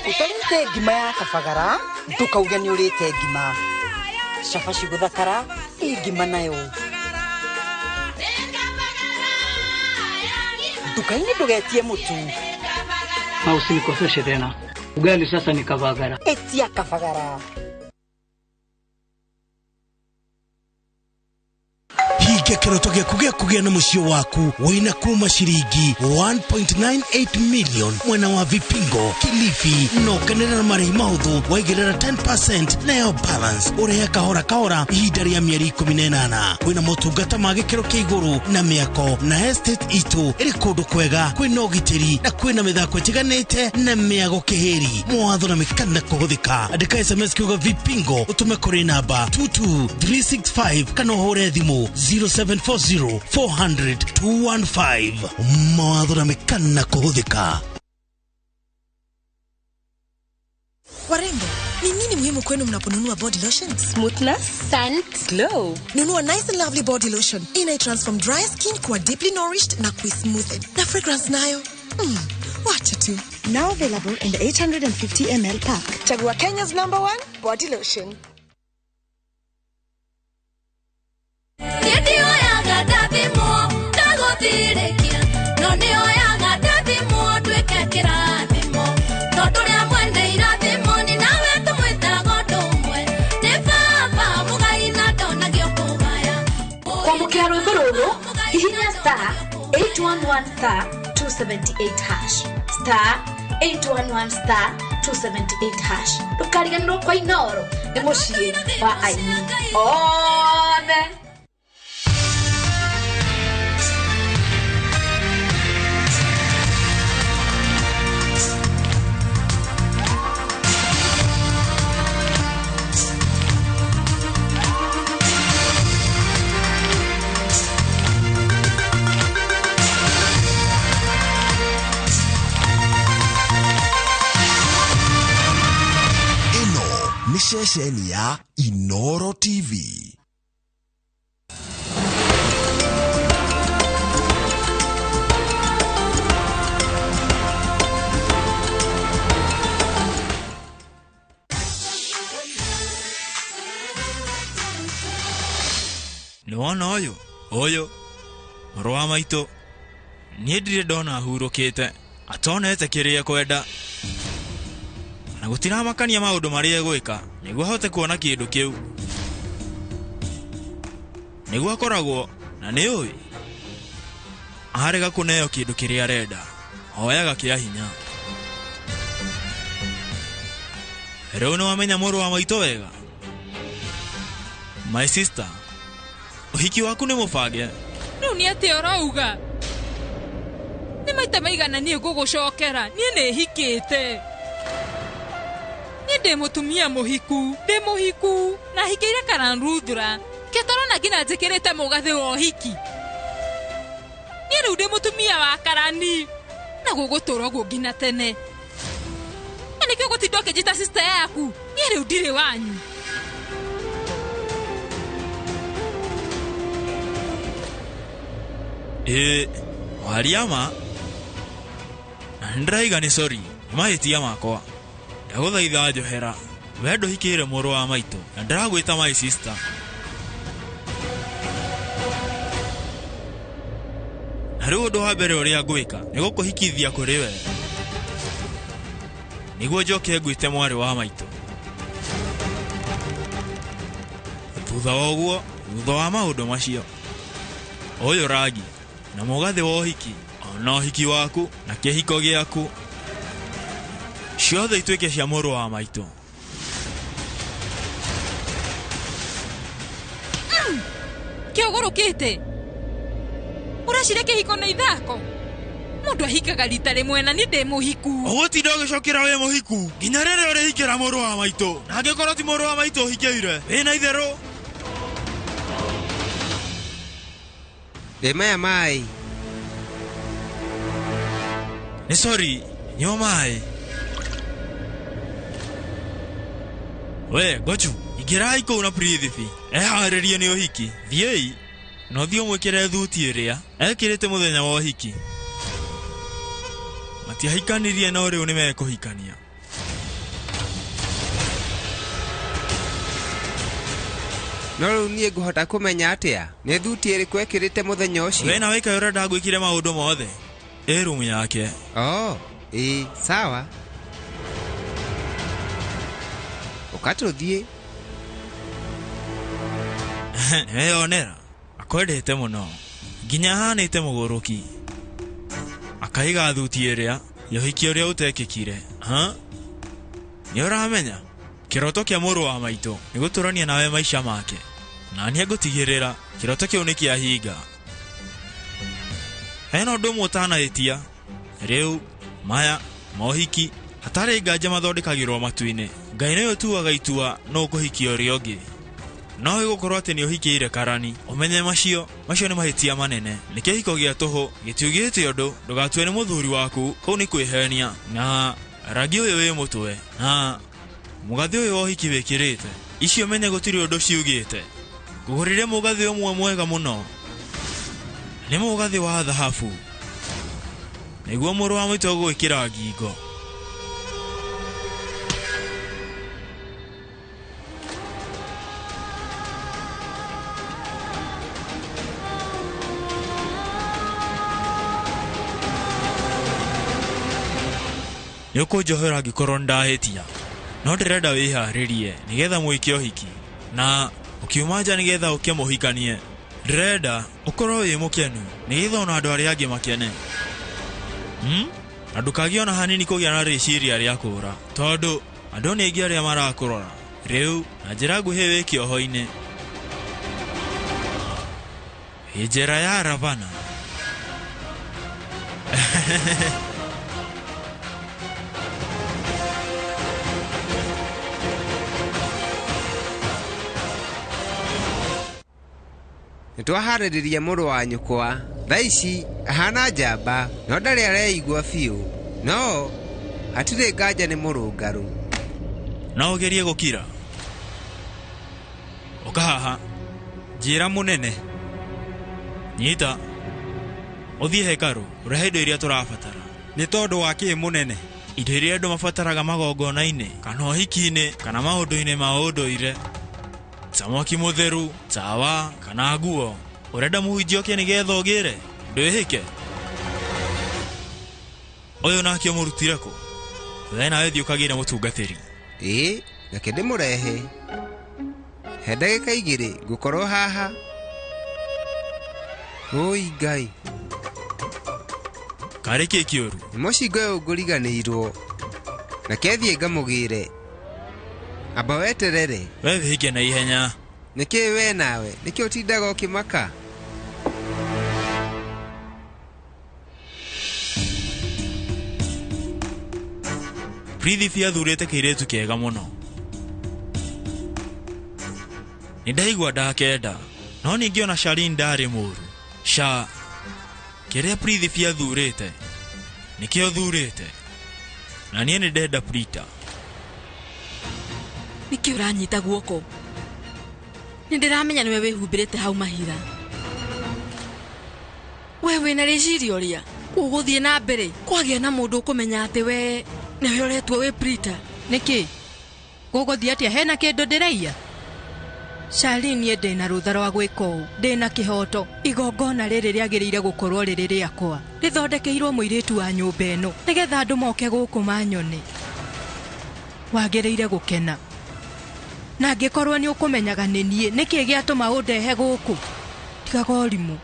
Ũtarĩte ngima ya kabagara ndũkauge nĩ ũrĩte ngima. Cabaci gũthakara ĩ ngima nayo. Nduka-inĩ ndũgetie mũtu. Na usinikoseshe tena. Ugali sasa ni kabagara. Etia kabagara. Hingia kĩroto gĩaku gĩa kũgĩa na mũciĩ waku wĩna kuma ciringi 1.98 million mwena wa Vipingo, Kilifi, no kenera na marĩhi mahũthũ waigĩrĩra 10% nayo balance ũrĩhe kahora kahora ihinda rĩa mĩeri 18. Kwĩna motungata ma gĩkĩro kĩa igũrũ na mĩako na estate itũ ĩrĩ kũndũ kwega, kwĩna ũgitĩri na kwĩna mĩthako ĩtiganĩte na mĩago kĩhĩri. Mawatho na mĩkana kũhũthĩka. Andĩka SMS kiugo Vipingo ũtũme kũrĩ namba 22365 kana ũhũre thimũ 0740 400 215. Mawatho na mĩkana kũhũthĩka. Warembo, ni nini muhimu kwenu mnaponunua body lotion? Smoothness, scent, glow. Nunua Nice and Lovely body lotion. Ina transform dry skin kuwa deeply nourished na kuismoothen. Na fragrance nayo. Wacha tu. Now available in the 850 ml pack. Chagua Kenya's #1 body lotion. Kwamũkĩra rwĩmbo rũrũ hihinya star 811 star 278 hash star 811 star 278 hash. Ndũkariganĩrwo kwa Inooro nĩ mũciĩ wa aini othe. Nĩ ceceni ya Inooro TV. Nĩ wona ũyũ ũyũ mũrũ wa maitũ niĩ ndirĩ ndona ahurũkĩte atonete kĩrĩa ekwenda. Na gũtiramakania maũndũ marĩa egwĩka nĩguo ahote kuona kĩndũ kĩu. Nĩguo akoragwo na nĩũĩ arega kũneo kĩndũ kĩrĩa arenda oyaga kĩa hinya. Rĩu nĩwamenya mũrũ wa maitũ wega. My sister, ũhiki waku nĩ mũbange. Rĩu nĩ atĩa ũrauga? Nĩ maita maigana niĩ ngũgũcokera? Niĩ nĩ hikĩte. Niĩ ndĩ mũtumia mũhiku, ndĩ mũhiku na hikĩire Karan Ruthra. Kĩtarona nginya njĩkĩrĩte mũgathĩ wa ũhiki. Niĩ rĩu ndĩ mũtumia wa Karani na gũgũtũra ũguo nginya tene. Na nĩkĩo ũgũtinda ũkĩnjĩta sister yaku? Niĩ rĩu ndirĩ wanyu. Ĩĩ, waria ma. Na nĩndĩraiga nĩ sorry, nĩ mahĩtia makwa. Ndagũthaitha njohera. We ndũhikĩire mũrũ wa maitũ na ndĩragwĩta my sister. Na rĩu ũndũ wa mbere ũrĩa ngwĩka nĩ gũkũhikithia kũrĩ we nĩguo njoke ngwĩte mwarĩ wa maitũ. Thutha wa ũguo, thutha wa maũndũ macio, ũyũ rangi na mũgathĩ wa ũhiki ona ũhiki waku na kĩhiko gĩaku ciothe ituĩke cia mũrũ wa maitũ. Kĩũgũrũkĩte? Ũreciria kĩhiko nĩ ithako? Mũndũ ahikaga rita rĩmwe na niĩ ndĩ mũhiku. Ũgũtinda ũgĩcokera wĩ mũhiku nginya rĩrĩa ũrĩhikĩra mũrũ wa maitũ, na angĩkorwo ti mũrũ wa maitũ ũhikĩire wĩna itherũ. Ĩ maya maĩ. Nĩ sorry, nyua maĩ. We Gochu, ingĩrai kũu na Prithvi eharĩrie nĩ ũhiki. Thiĩi na ũthiĩ ũmwĩkĩre thuti ĩrĩa ekĩrĩte mũthenya wa ũhiki. Matiahikanirie no rĩu nĩ mekũhikania. No rĩu niĩ ngũhota kũmenya atĩa nĩ thuti ĩrĩkũ ekĩrĩte mũthenya ũcio? We nawe kaĩ ũrenda ngwĩkire maũndũ mothe? Ĩ rumu yake. Oh, ĩ sawa. Ũka tũthiĩ. Nĩweyonera akwendete mũno nginya ahanĩte mũgũrũki. Akaiga thuti ĩrĩa ya ũhiki ũrĩa ũtekĩkire. Ha? Nĩ ũramenya kĩroto kĩa mũrũ wa maitũ nĩ gũtũrania nawe maica make, na niĩ ngũtigĩrĩra kĩroto kĩu nĩ kĩahinga. Hena ũndũ ũmwe ũtanahĩtia. Rĩu maya mohiki hatarĩ nganja mathondekagĩrwo matu-inĩ. Ngai nĩwe ũtuaga itua nũ ũkũhikia ũrĩa ũngĩ. No ĩgũkorwo atĩ nĩ ũhikĩire Karani, ũmenye macio nĩ mahĩtia manene. Nĩ kĩhiko gĩa tũhũ gĩtiugĩte ũndũ, ndũgatue nĩ mũthuri waku, kũu nĩ kwĩhenia. Na rangi ũyũ wĩ mũtwe na mũgathĩ ũyũ wa ũhiki wĩkĩrĩte, icio menye gũtirĩ ũndũ ciugĩte. Ngũgũrĩre mũgathĩ ũmwe mwega mũno, nĩ mũgathĩ wa thahabu, nĩguo mũrũ wa maitũ ũgwĩkĩra ngingo. Nĩ ũkũnjohera angĩkorwo nĩndahĩtia, no ndĩrenda wĩharĩrie nĩgetha mwĩke ũhiki, na ũkiuma nja nĩgetha ũke mũhikanie. Ndĩrenda ũkorwo wĩ mũkenu nĩgetha ona andũ arĩa angĩ makene. Na ndũkagĩe ona hanini kũgĩa na rĩciria rĩa kũũra, tondũ andũ nĩ aingĩ arĩa marakũrora rĩu na njĩra nguhĩ wĩ kĩoho-inĩ. Ĩ njera ya Ravana. Nĩtwaharĩrĩria mũrũ wa nyũkwa. Thaa ici ahana njamba no ndarĩ areigua biũ, no hatirĩ nganja nĩ mũrũngarũ. No ũgerie gũkira. Ũka haha. Njĩra mũnene. Nyita. Ũthiĩ hekarũ ũrehe indo iria tũrabatara. Nĩ tondũ wa kĩĩ mũnene? Indo iria andũ mabataraga magongona-inĩ kana ũhiki-inĩ kana maũndũ-inĩ ma ũndũire, ta mwaki mũtheru, tawa kana nguo. Ũrenda mũhunjia oke nĩgetha ũgĩre? Ndwĩhĩke. Ũyũ nake ũmũrutire kũ? We nawe thiĩ ũkagĩre mũtungatĩri. Ĩĩ, reke ndĩmũrehe. He ndagĩka 2 ngũkorwo haha. Oi Ngai. Karĩ kĩ kĩũru? Nĩ mũcinga ũyũ ngũriganĩirwo. Reke thiĩ ngamũgĩre. Amba weterere. We wĩhĩke na ihenya. Nĩkĩ we nawe? Nĩkĩ ũtindaga ũkĩmaka? Prithvi athurĩte kĩirĩtu kĩega mũno. Nĩndaigua ndakenda, no ningĩ ona Charlene ndarĩ mũru. Sha, kĩrĩa Prithvi athurĩte nĩkĩo thurĩte. Na niĩ nĩndenda Prita. Nĩkĩ ũranyita guoko? Nĩndĩramenya nĩwe wĩhumbĩrĩte hau mahira. We wĩna rĩciria ũrĩa ũgũthiĩ na mbere kwagĩa na mũndũ ũkũmenya atĩ we nĩwe ũretwo wĩ Prita. Nĩkĩ? Gũgũthiĩ atĩa hena kĩndũ ndĩraiya? Charlene, niĩ ndĩna rũtha rwa gwĩka ũũ, ndĩna kĩhoto. Igongona rĩrĩ rĩagĩrĩire gũkorwo rĩrĩ rĩakwa. Rĩthondekeirwo mũirĩtu wa nyũmba ĩno nĩgetha andũ moke gũkũ manyone. Wagĩrĩire gũkena. Na angĩkorwo nĩ ũkũmenyaga nĩ niĩ, nĩkĩ gĩatũma ũndehe gũkũ? Tigaga ũrimũ.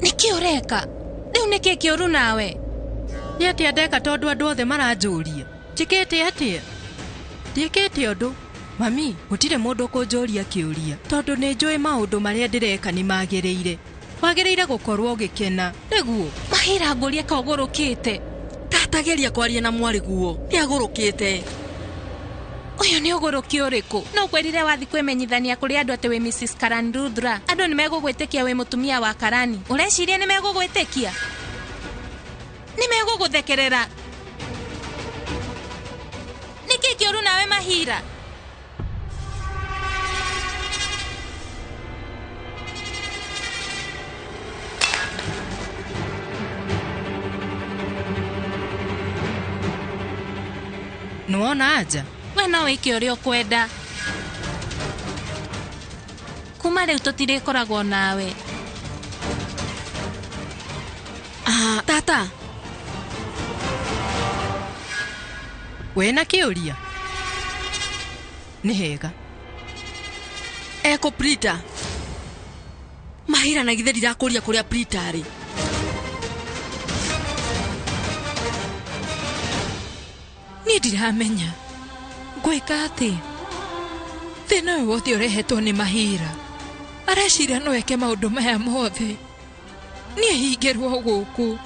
Nĩkĩ ũreka? Rĩu nĩkĩ kĩũru nawe? Nĩ atĩa ndeka tondũ andũ othe maranjũria? Njĩkĩte atĩa? Ndiĩkĩte ũndũ. Mami, gũtirĩ mũndũ ũkũnjũria kĩũria tondũ nĩ njũĩ maũndũ marĩa ndĩreka nĩ magĩrĩire. Wagĩrĩire gũkorwo ũgĩkena, nĩguo? Mahira ngũrie ka ũgũrũkĩte. Tatageria kwaria na mwarĩ guo, nĩ agũrũkĩte. Ũyũ nĩ ũgũrũki ũrĩkũ? No ũkwĩrire wathi kwĩmenyithania kũrĩ andũ atĩ wĩ Mrs. Karan Rudra. Andũ nĩ megũgwĩtĩkia wĩ mũtumia wa Karani. Ũreciria nĩ megũgwĩtĩkia? Nĩ megũgũthekerera. Nĩkĩ kĩũru nawe Mahira? Nĩwona anja? We no wĩke ũrĩa ũkwenda. Kuma rĩu tũtirĩkoragwo nawe. Tata. Wĩna kĩũria? Nĩ hega. Eko Prita. Mahira na githĩ ndirakũria kũrĩa Prita arĩ. Niĩ ndiramenya ngwĩka atĩa. Thĩna ũyũ wothe ũrehetwo nĩ Mahira. Areciria no eke maũndũ maya mothe. Niĩ hingĩrwo gũkũ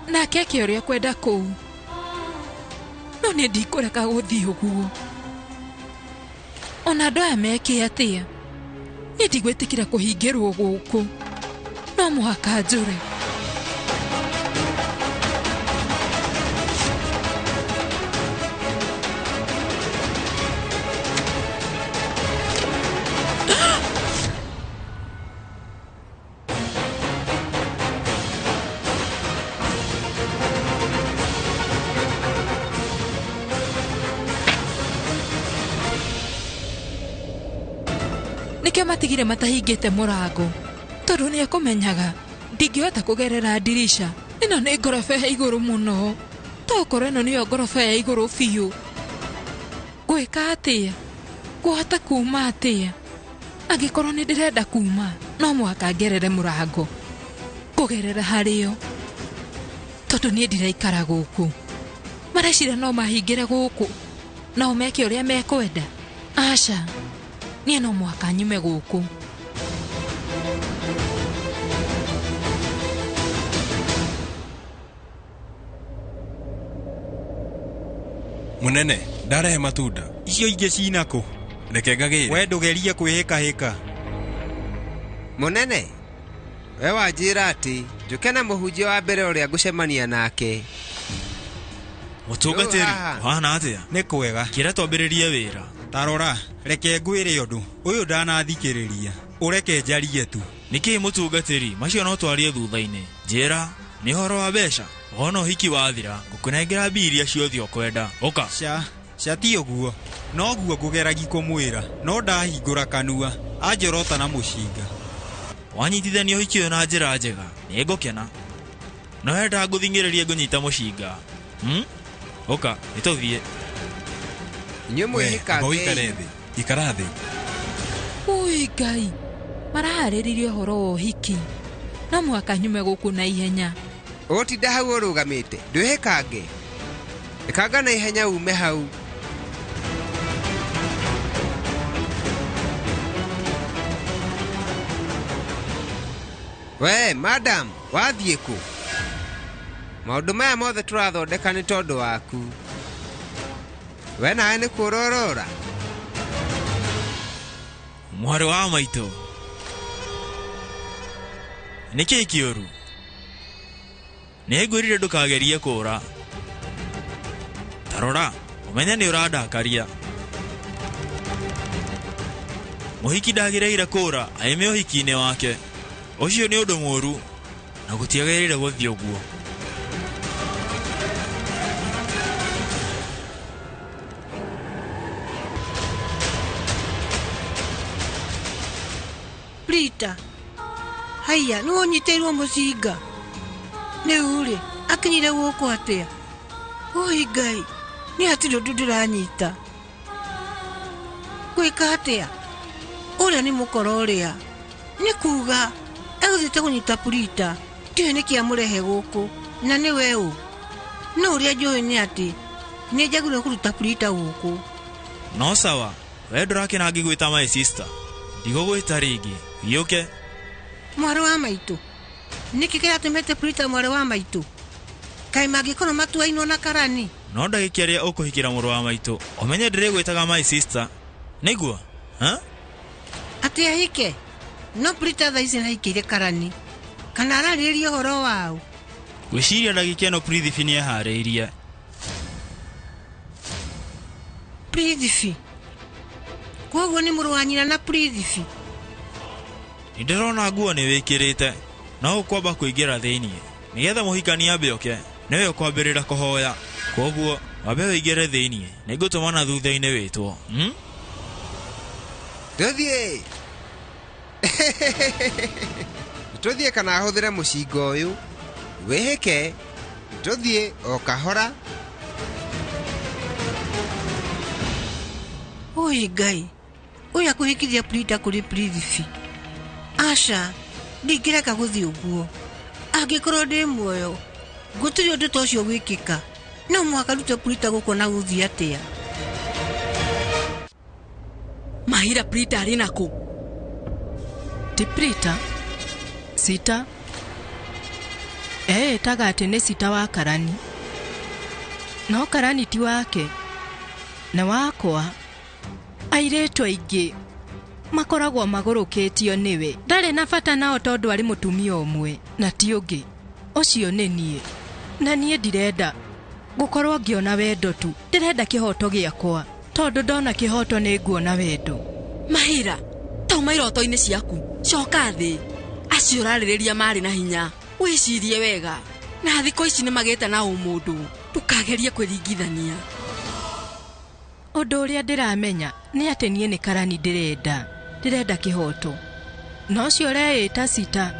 nake eke ũrĩa kwenda kũu. No niĩ ndikũreka gũthiĩ ũguo. Ona andũ aya meke atĩa, niĩ ndigwĩtĩkĩra kũhingĩrwo gũkũ. No mũhaka njũre. Nĩkĩo matigire matahingĩte mũrango tondũ nĩ ekũmenyaga ndingĩhota kũgerera ndirica. Ĩno nĩ ngoroba ya igũrũ mũno. Tokorwo ĩno nĩyo ngoroba ya igũrũ biũ. Ngwĩka atĩa? Ngũhota kuma atĩa? Angĩkorwo nĩ ndĩrenda kuma, no mũhaka ngerere mũrango. Kũgerera harĩo. Tondũ niĩ ndiraikara gũkũ. Mareciria no mahingĩre gũkũ. No meke ũrĩa mekwenda. Aca. Niĩ no mũhaka nyume gũkũ. Mũnene, ndarehe matunda. Icio ingĩ cina kũ? Reke ngagĩre. We ndũgerie kwĩhĩkahĩka. Mũnene, we wanjĩra atĩ njũke na mũhunjia wa mbere ũrĩa ngũcemania nake. Mũtungatĩri, ũhana atĩa? Nĩ kwega. Kĩra twambĩrĩrie wĩra. Ta rora, reke ngwĩre ũndũ. Ũyũ ndanathikĩrĩria. Ũreke njarie tu. Nĩkĩ mũtungatĩri, macio no twarie thutha-inĩ. Njĩra, nĩ ũhoro wa mbeca. Wona ũhiki wathira, ngũkũnengera mbia iria ciothe ũkwenda. Ũka. Ca, ca ti ũguo. Noguo ngũgeragi kũmwĩra, no ndahingũra kanua, anjorota na mũcinga. Wanyitithania ũhiki ũyũ na njĩra njega, nĩ ngũkena. No enda ngũthing'ĩrĩrie ngũnyita mũcinga. Ũka, nĩ tũthiĩ. Inyuĩ Amba ũikare thĩ. Ikara thĩ. Ui Ngai, maraharĩrĩria ũhoro wa ũhiki. No mũhaka nyume gũkũ na ihenya. Ũgũtinda hau ũrũgamĩte, ndwĩhĩkange. Ĩkanga na ihenya ume hau. We, madam, wathiĩ kũ? Maũndũ maya mothe tũrathondeka nĩ tondũ waku. We nawe nĩ kũũra ũrora? Mwarĩ wa maitũ. Nĩ kĩĩ kĩũru? Nĩ ngwĩrire ndũkagerie kũũra. Ta rora, ũmenye nĩ ũrandakaria. Mũhiki ndagĩrĩire kũũra aime ũhiki-inĩ wake. Ũcio nĩ ũndũ mũũru na gũtiagĩrĩire gũthiĩ ũguo. Rita, haiya nĩ ũnyitĩirwo mũcinga. Rĩu rĩ, akinyire gũkũ atĩa? Oi Ngai, nĩ hatirĩ ũndũ ndĩranyita. Gwĩka atĩa? Ũrĩa nĩ mũkora ũrĩa. Nĩ kuga egũthiĩte kũnyita Purita, ndiũĩ nĩkĩ amũrehe gũkũ, na nĩwe ũ. No ũrĩa njũĩ nĩ atĩ nĩ njagĩrĩirwo kũruta Purita gũkũ. No sawa, we ndũrakena ngĩgwĩta my sister. Ndigũgwĩta rĩngĩ. Gĩũke. Mwarĩ wa maitũ, nĩkĩ kĩratũmĩte Purita mwarĩ wa maitũ? Kaĩ mangĩkorwo matuainwo na karani? No ndagĩka ĩrĩa ũkũhikĩra mũrũ wa maitũ, ũmenye ndĩrĩgwĩtaga my sister. Nĩguo? Ha? Atĩ ahike? No Purita thaa ici nĩahikĩire karani. Kana ararĩrĩria ũhoro waũ? Ngwĩciria ndagĩka ĩno Prithvi nĩeharĩirie. Prithvi? Koguo nĩ mũrũ wa nyina na Prithvi? Nĩ ndĩrona nguo nĩ wĩkĩrĩte, no ũkwamba kũingĩra thĩinĩ. Nĩgetha mũhikania ambe oke, nĩwe ũkwambĩrĩra kũhoya. Koguo, wambe ũingĩre thĩinĩ, nĩngũtũmana thutha-inĩ wĩtwo. Tũthiĩ. Tũthiĩ kana hũthĩre mũcinga ũyũ. Wĩhĩke, tũthiĩ o kahora. Oi Ngai, ũyũ akũhikithia Prita kũrĩ Prithvi. Aca, ndingĩreka gũthiĩ ũguo. Angĩkorwo ndĩ muoyo, gũtirĩ ũndũ ta ũcio gwĩkĩka. No mũhaka ndute Prita gũkũ na gũthiĩ atĩa. Mahira Prita arĩ nakũ? Ti Prita, Sita. Eĩtaga atĩ nĩ Sita wa Karani. No Karani ti wake, nĩ wakwa. Airĩtu aingĩ makoragwo magũrũkĩtio nĩwe. Ndarĩ na bata nao tondũ arĩ mũtumia ũmwe na ti ũngĩ. Ũcio nĩ niĩ. Na niĩ ndirenda gũkorwo ngĩona wendo tu. Ndĩrenda kĩhoto gĩakwa. Tondũ ndona kĩhoto nĩ nguona wendo. Mahira, tauma iroto-inĩ ciaku. Coka thĩ. Acio ũrarĩrĩria marĩ na hinya. Wĩcirie wega. Na thikũ ici nĩ magĩte na ũmũndũ. Ndũkagerie kwĩringithania. Ũndũ ũrĩa ndĩramenya nĩ atĩ niĩ nĩ Karani ndĩrenda. Ndĩrenda kĩhoto. Na ũcio ũreĩta Sita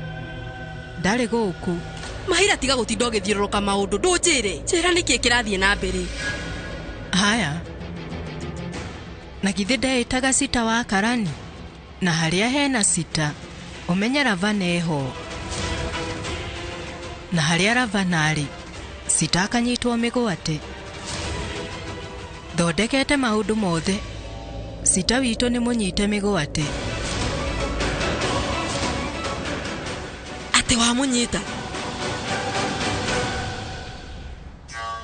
ndarĩ gũkũ. Mahira, tiga gũtinda ũgĩthiũrũrũka maũndũ. Ndũnjĩre. Njĩra nĩkĩ kĩrathiĩ na mbere. Haya. Na githĩ ndeĩtaga Sita wa Karani? Na harĩa hena Sita, ũmenye Ravana eho. Na harĩa Ravana arĩ, Sita akanyitwo mĩgwate. Thondekete maũndũ mothe. Sita witũ nĩ mũnyite mĩgwate. Atĩ wamũnyita?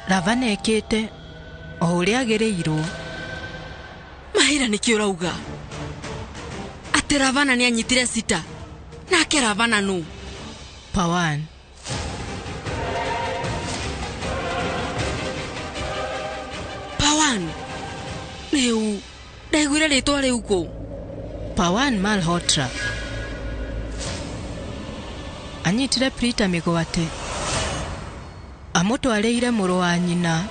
Ravana ekĩte o ũrĩa agĩrĩirwo. Mahira, nĩkĩ ũrauga? Atĩ Ravana nĩ anyitire Sita. Nake Ravana nũ? Pawan. Pawan? Rĩu ndaiguire rĩtwa rĩu kũ? Pawan Malhotra. Anyitire Prita mĩgwate. Amũtwarĩire mũrũ wa nyina.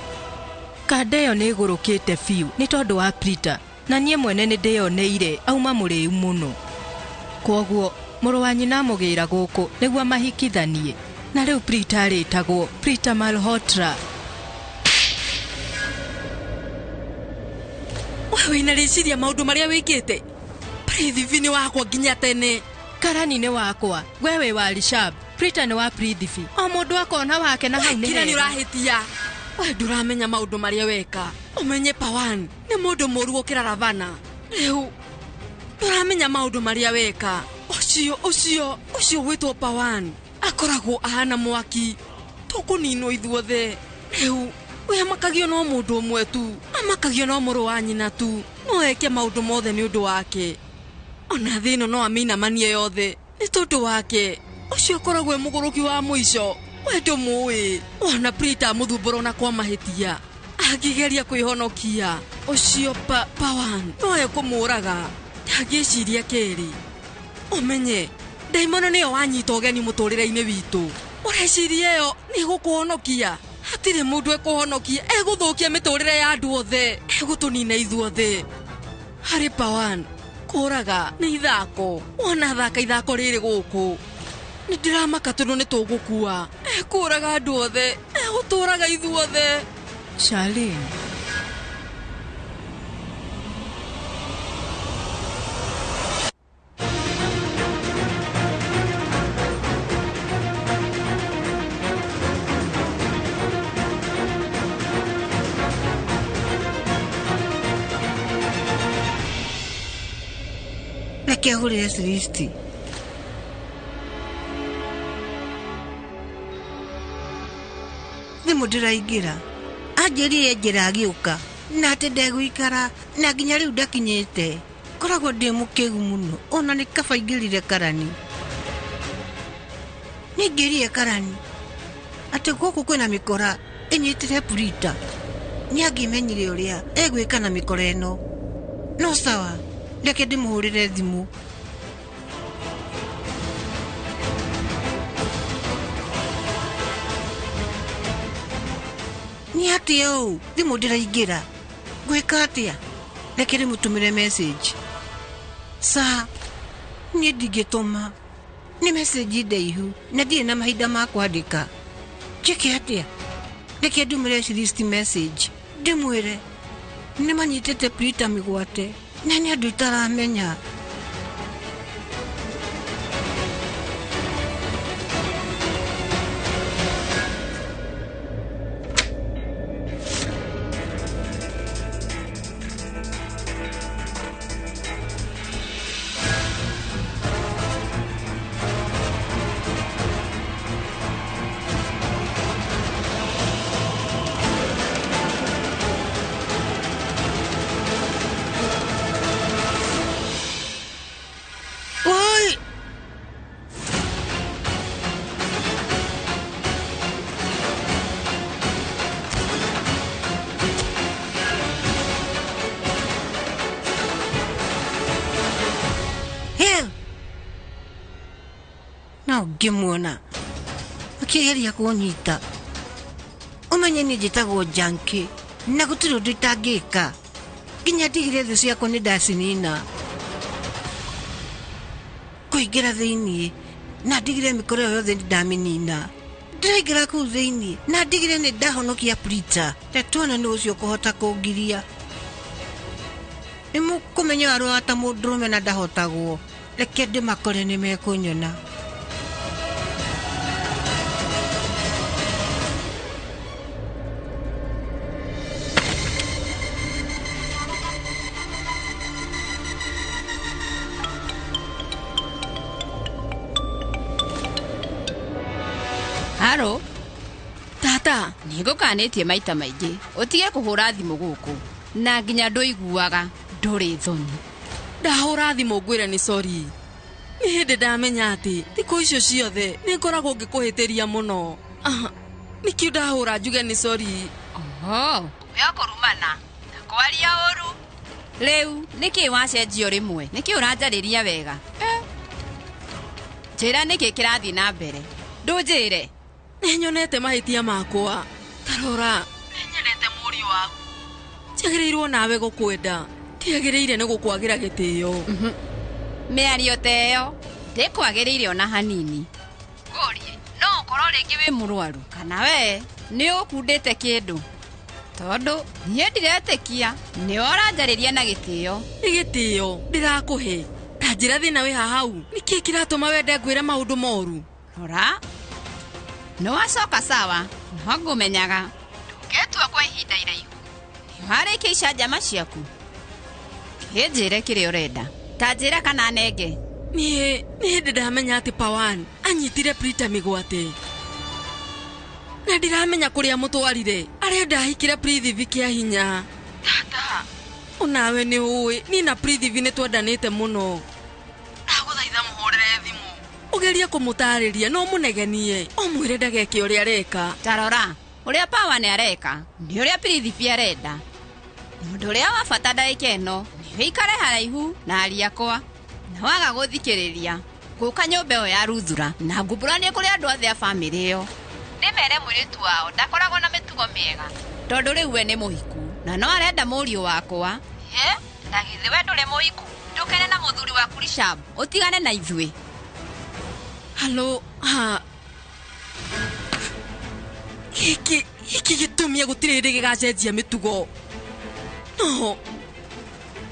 Kanda ĩyo nĩ ĩgũrũkĩte biũ nĩ tondũ wa Prita na niĩ mwene nĩ ndĩyoneire auma mũrĩu mũno. Kwoguo mũrũ wa nyina amũgĩra gũkũ nĩguo mahikithanie. Na rĩu Prita arĩtagwo Prita Malhotra. We wĩna rĩciria maũndũ marĩa wĩkĩte. Prithivi nĩ wakwa nginya tene. Karani nĩ wakwa, we wĩ wa Rishab, Prita nĩ wa Prithivi. O mũndũ akona wake na hau nĩ Kira nĩ hega. ũrahĩtia. We ndũramenya maũndũ marĩa weka. Ũmenye Pawan nĩ mũndũ mũũru gũkĩra Ravana. Rĩu ndũramenya maũndũ marĩa weka. Ũcio ũcio ũcio gwĩtwo Pawan akoragwo ahana mwaki. Tũkũninwo ithuothe. Rĩu we amakagio no mũndũ ũmwe tu, amakagio no mũrũ wa nyina tu. No eke maũndũ mothe nĩ ũndũ wake. Ona thĩ ĩno no amĩinamanie yothe nĩ tondũ wake. Ũcio akoragwo e mũgũrũki wa mũico. We ndũmũĩ. Wona Prita amũthumbũra ona kwa mahĩtia. Angĩgeria kwĩhonokia, ũcio Pawan no ekũmũraga. Ndangĩciria kerĩ. Ũmenye, ndaimono nĩyo wanyita ũgeni mũtũrĩre-inĩ witũ. Ũreciria ĩyo nĩ ĩgũkũhonokia? Hatirĩ mũndũ ekũhonokia, egũthũkia mĩtũrĩre ya andũ othe, egũtũnina ithuothe. Harĩ Pawan, kũraga nĩ ithako. Wona thaka ithako rĩrĩ gũkũ. Nĩ ndĩramaka tondũ nĩ tũgũkua. Ekũraga andũ othe, egũtũraga ithuothe. Charlene. Reke ahũrĩre Sristi. Thimũ ndĩraingĩra. Anjĩrire njĩra agĩũka na atĩ ndegũikara na nginya rĩu ndakinyĩte. Ngoragwo ndĩ mũkĩgu mũno ona nĩ kaba ingĩrire karani. Nĩingĩrire karani atĩ gũkũ kwĩna mĩkora ĩnyitĩre Prita. Nĩangĩmenyire ũrĩa egwĩka na mĩkora ĩno. No sawa, reke ndĩmũhũrĩre thimũ. Nĩ atĩa ũũ? Thimũ ndĩraingĩra. Ngwĩka atĩa? Reke ndĩmũtũmĩre message. Sa, niĩ ndingĩtũma. Nĩ message ndaihu na ndirĩ na mahinda ma kwandĩka. Njĩke atĩa? Reke ndũmĩre Sristi message. Ndĩmwĩre nĩ manyitĩte Prita mĩgwate na nĩ andũ itaramenya. Oi! Hell! No ngĩmuona akĩgeria kũnyita. Ũmenye niĩ njĩtagwo Janki na gũtirĩ ũndũ itangĩka. Nginya ndigire thũ ciakwa nĩ ndacinina. Kũingĩra thĩiniĩ na ndigire mĩkora ĩyo yothe nĩ ndamĩnina. Ndĩraingĩra kũu thĩiniĩ na ndigire nĩ ndahonokia Prita. Te tuone nĩ ũcio ũkũhota kũngiria. Nĩ mũkũmenya arũaga ta mũndũrũme na ndahotagwo. Reke ndĩmakore nĩ mekũnyona. Haro. Tata. Nĩngũkanĩtie maita maingĩ ũtige kũhũra thimũ gũkũ na nginya ndũiguaga ndũrĩ thoni. Ndahũra thimũ ngwĩre nĩ sorry. Nĩ hĩndĩ ndamenya atĩ thikũ icio ciothe nĩ ngoragwo ngĩkũhĩtĩria mũno. Nĩkĩo ndahũra njuge nĩ sorry. Oho, we kũrumana na kwaria ũru. Rĩu nĩkĩ wacenjio rĩmwe? Nĩkĩ ũranjarĩria wega? Njĩra nĩkĩ kĩrathiĩ na mbere? Ndũnjĩre. Nĩ nyonete mahĩtia makwa. Tarora, nĩ nyendete mũriũ waku. Njagĩrĩirwo nawe gũkwenda. Ndiagĩrĩire nĩ gũkwagĩra gĩtĩo. Mĩario ta ĩyo ndĩkwagĩrĩire ona hanini. Ngũrie, no ũkorwo rĩngĩ wĩ mũrwaru kana we nĩ ũkundĩte kĩndũ. Tondũ niĩ ndiretĩkia nĩ ũranjarĩria na gĩtĩo. Nĩ gĩtĩo ndĩrakũhe. Ta njĩra thĩna wĩ haha hau. Nĩkĩĩ kĩratũma wende ngwĩre maũndũ moru? Rora, nĩ wacoka sawa, no ngũmenyaga. Ndũngĩtua kwa ihinda iraihu. Nĩ warĩkia icanjama ciaku. Kĩnjĩre kĩrĩa ũrenda. Ta njĩra kana nenge. Niĩ nĩ hĩndĩ ndamenya atĩ Pawan anyitire Prita mĩgwate. Na ndiramenya kũrĩa mũtwarire. Arenda ahikire Prithivi kĩa hinya. Tata, onawe nĩ ũĩ niĩ na Prithivi nĩ twendanĩte mũno. Ndagũthaitha mũhũrĩre thimũ. Ũgerie kũmũtarĩria no mũnegenie. Ũmwĩre ndageke ũrĩa areka. Ta rora, ũrĩa Pawan areka nĩ ũrĩa Prithivi arenda. Ũndũ ũrĩa wa bata ndagĩka ĩno nĩ wĩikare haraihu na aria akwa. Na waga gũthikĩrĩria ngũka nyũmba ĩyo ya Ruthura na ngumbũranie kũrĩ andũ othe a bamĩrĩ ĩyo. Ndĩmere mũirĩtu wao ndakoragwo na mĩtugo mĩega tondũ rĩu we nĩ mũhiku na no arenda mũriũ wakwa. He, na githĩ we ndũrĩ mũhiku? Ndũkene na mũthuri waku Rishab, ũtigane na ithuĩ. Halo, ha. Gĩkĩ gĩtũmia gũtirĩ hĩndĩ gĩgacenjia mĩtugo. No,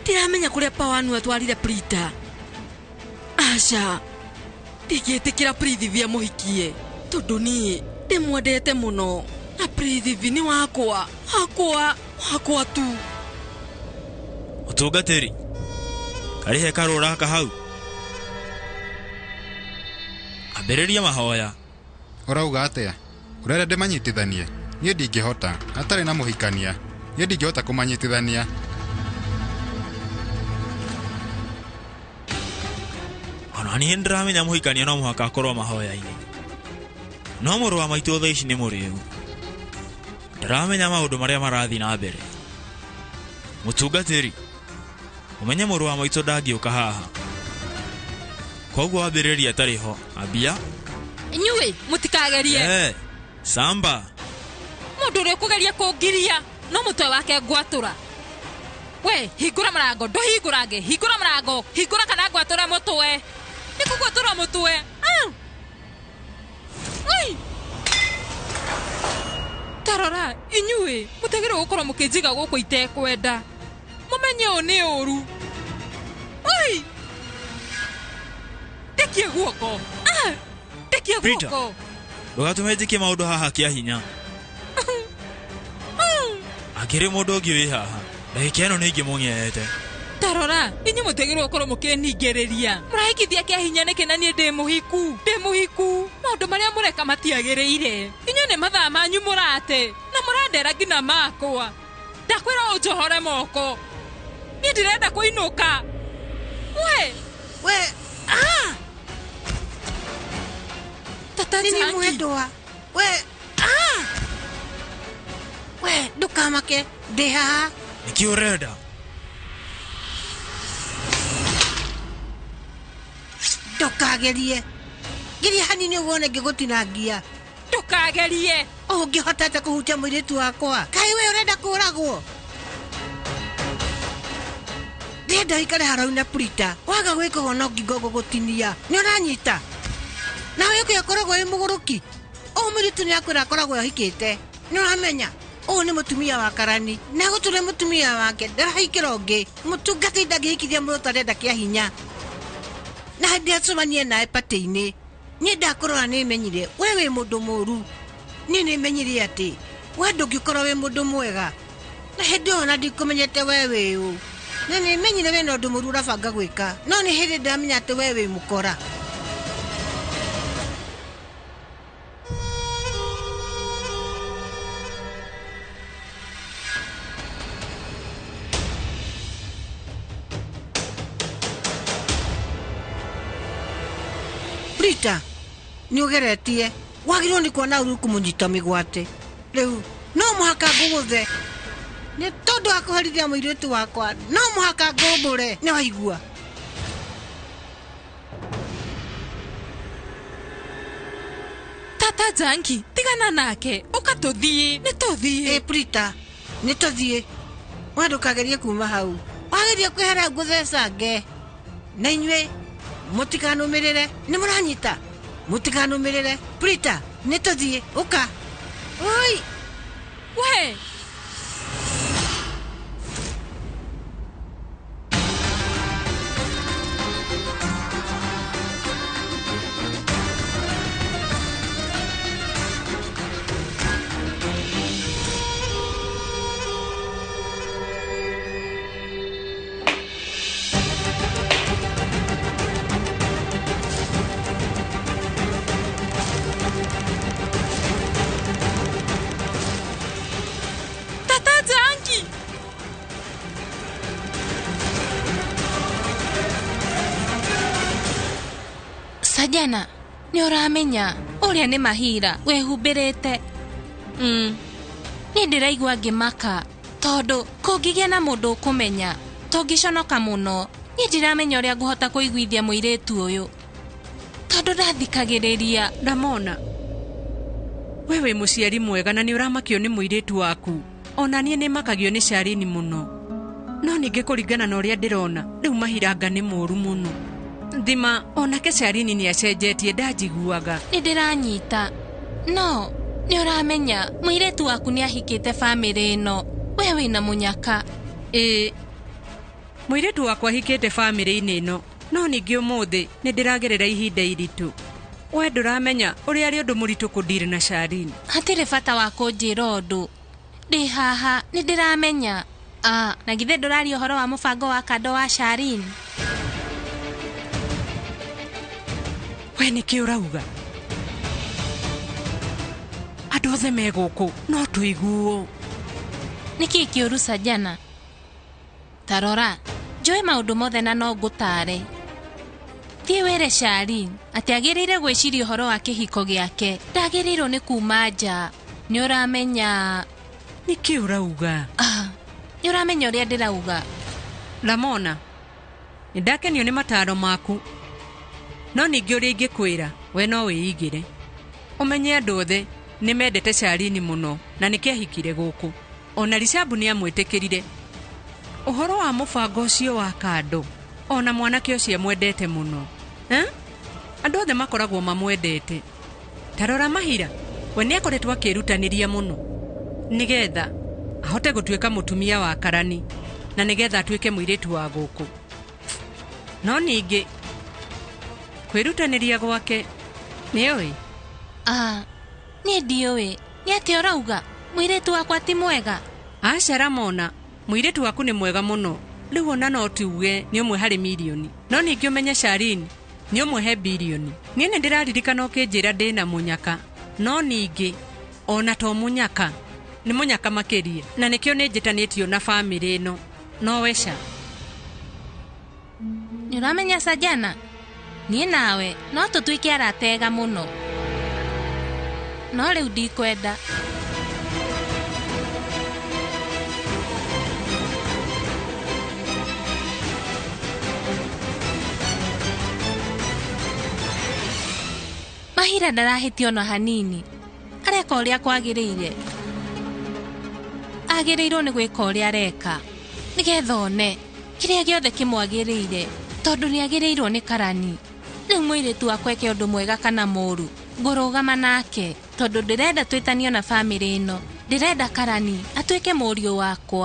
ndiramenya kũrĩa Pawanu atwarire Prita. Aca, ndingĩtĩkĩra Prithivi amũhikie tondũ niĩ ndĩmwendete mũno na Prithivi nĩ wakwa, wakwa, wakwa tu. Mũtungatĩri, karĩ he karũra gaka hau. Ambĩrĩria mahoya. Ũrauga atĩa? Ũrenda ndĩmanyitithanie? Niĩ ndingĩhota, hatarĩ na mũhikania. Niĩ ndingĩhota kũmanyitithania. Ona niĩ ndĩramenya mũhikania no mũhaka akorwo mahoya-inĩ. No mũrũ wa maitũ thaa ici nĩ mũrĩu. Ndĩramenya maũndũ marĩa marathiĩ na mbere. Mũtungatĩri, ũmenye mũrũ wa maitũ ndangĩũka haha. Koguo ambĩrĩria atarĩ ho. Ambia. Inyuĩ mũtikagerie. Samba. Mũndũ ũrĩa ũkũgeria kũngiria no mũtwe wake ngwatũra. We, hingũra mũrango, ndũhingũrange, hingũra mũrango, hingũra kana ngwatũre mũtwe. Nĩ kũgwatũra mũtwe. Oi! Tarora, inyuĩ mũtagĩrĩirwo gũkorwo mũkĩnjiga gũkũ itekwenda. Mũmenye ũũ nĩ ũru. Oi! Ndekie guoko. Ndekie guoko. Ndũgatũme njĩke maũndũ haha kĩa hinya. Angĩrĩ mũndũ ũngĩ wĩ haha, ndagĩka ĩno nĩ ingĩmũng'eete. Tarora, inyuĩ mũtagĩrĩirwo gũkorwo mũkĩningĩrĩria. Mũrahikithia kĩa hinya nĩkĩ na niĩ ndĩ mũhiku? Ndĩ mũhiku. Maũndũ marĩa mũreka matiagĩrĩire. Inyuĩ nĩ mathaa manyu mũrate na mũrandera nginya makwa. Ndakwĩra ũnjohore moko. Niĩ ndĩrenda kũinũka. We, we, ah! Tata Nini Janki. Mwendwa. We, ah! We, ndũkamake, ndĩ haha. Nĩkĩ ũrenda? Ndũkagerie. Geria hanini wone ngĩgũtinangia. Ndũkagerie. Ũngĩhota atĩa kũhutia mũirĩtu wakwa? Kaĩ we ũrenda kũũragwo? Ndĩrenda ũikare haraihu na Prita. Waga gwĩka ũguo no ngingo ngũgũtinia. Nĩ ũranyita? Nawe ũkĩ ũkoragwo wĩ mũgũrũki. Ũyũ mũirĩtu nĩ akwĩra akoragwo ahikĩte. Nĩ ũramenya? Ũyũ nĩ mũtumia wa Karani. Na gũtũrĩ mũtumia wake ndarahikĩra ũngĩ. Mũtungatĩri ndangĩhikithia mũndũ ũtarenda kĩa hinya. Na hĩndĩ acemanie nawe patĩ-inĩ. Niĩ ndakũrora nĩ menyire we wĩ mũndũ mũũru. Niĩ nĩ menyire atĩ we ndũngĩkorwo wĩ mũndũ mwega. Na hĩndĩ ĩyo ona ndikũmenyete we wĩ ũ. Na nĩ menyire wĩna ũndũ mũũru ũrabanga gwĩka. No nĩ hĩndĩ ndamenya atĩ we wĩ mũkora. Prita, nĩ ũgeretie. Wagĩrĩirwo nĩ kuona ũru kũmũnyita mĩgwate. Rĩu no mũhaka ngũgũthe. Nĩ tondũ wa kũherithia mũirĩtu wakwa, no mũhaka ngũmbũre. Nĩ waigua? Tata Janki, tigana nake. Ũka tũthiĩ, nĩ tũthiĩ. Ĩ Prita, nĩ tũthiĩ. We ndũkagerie kuma hau. Wageria kwehera ngũthecange. Na inyuĩ mũtikanũmĩrĩre. Nĩ mũranyita? Mũtikanũmĩrĩre. Prita, nĩ tũthiĩ. Ũka. Oi! We! Tata Janki! Sajana, nĩ ũramenya ũrĩa nĩ mahira wĩhumbĩrĩte. Niĩ ndĩraigua ngĩmaka tondũ kũngĩgĩa na mũndũ ũkũmenya tũngĩconoka mũno. Niĩ ndiramenya ũrĩa ngũhota kũiguithia mũirĩtu ũyũ tondũ ndathikagĩrĩria. Ramona, we wĩ mũciari mwega na nĩ ũramakio nĩ mũirĩtu waku. Ona niĩ nĩ makagio nĩ Sharini mũno. No ningĩ kũringana na ũrĩa ndĩrona, rĩu mahiranga nĩ mũru mũno. Thima, onake Sharini nĩ acenjetie, ndanjiguaga. Nĩ ndĩranyita. No, nĩ ũramenya mũirĩtu waku nĩ ahikĩte bamĩrĩ ĩno. We wĩna mũnyaka. Ĩĩ, mũirĩtu wakwa ahikĩte bamĩrĩ-inĩ ĩno. No ningĩ ũmũthĩ nĩ ndĩragerera ihinda iritũ. We ndũramenya ũrĩa arĩ ũndũ mũritũ kũndiri na Sharini. Hatirĩ bata wa kũnjĩra ũndũ. Ndĩ haha, nĩ ndĩramenya. Na githĩ ndũraria ũhoro wa mũbango wa kando wa Sharini? We nĩkĩ ũrauga? Andũ othe me gũkũ no tũiguo. Nĩkĩ kĩũru Sajana? Ta rora, njũĩ maũndũ mothe na no ngũtaare. Thiĩ wĩre Sharini atĩ agĩrĩire gwĩciria ũhoro wa kĩhiko gĩake. Ndagĩrĩirwo nĩ kuma nja. Nĩ ũramenya. Nĩkĩ ũrauga? Nĩ ũramenya ũrĩa ndĩrauga. Ramona, nĩ ndakenio nĩ mataro maku. No ningĩ ũrĩa ingĩkwĩra, we no wĩigĩre. Ũmenye andũ othe nĩ mendete Sharini mũno na nĩkĩo ahikire gũkũ. Ona Rishabu nĩ amwĩtĩkĩrire. Ũhoro wa mũbango ũcio wa kando, ona mwanake ũcio amwendete mũno. Andũ othe makoragwo mamwendete. Ta rora Mahira, we nĩ akoretwo akĩĩrutanĩria mũno nĩgetha ahote gũtuĩka mũtumia wa Karani na nĩgetha atuĩke mũirĩtu wa gũkũ. No ningĩ kwĩrutanĩria gwake nĩũĩ? Niĩ ndiũĩ. Nĩ atĩa ũrauga? Mũirĩtu wakwa ti mwega. Aca Ramona, mũirĩtu waku nĩ mwega mũno. Rĩu ona no tuge nĩ ũmwe harĩ mirioni. No ningĩ ũmenye Sharini nĩ ũmwe he birioni. Niĩ nĩ ndĩraririkana ũkĩnjĩra ndĩna mũnyaka. No ningĩ ona to mũnyaka, nĩ mũnyaka makĩria. Na nĩkĩo nĩ njĩtanĩtio na bamĩrĩ ĩno. No we ca. Nĩ ũramenya Sajana? Niĩ nawe no tũtuĩke arata ega mũno. No rĩu ndikwenda. Mahira ndarahĩtia ona hanini. Areka ũrĩa kwagĩrĩire. Agĩrĩirwo nĩ gwĩka ũrĩa areka nĩgetha one kĩrĩa gĩothe kĩmwagĩrĩire, tondũ nĩ agĩrĩirwo nĩ Karani. Rĩu mũirĩtu wakwa eke ũndũ mwega kana mũũru, ngũrũgama nake tondũ ndĩrenda twĩtanio na bamĩrĩ ĩno. Ndĩrenda Karani atuĩke mũriũ wakwa.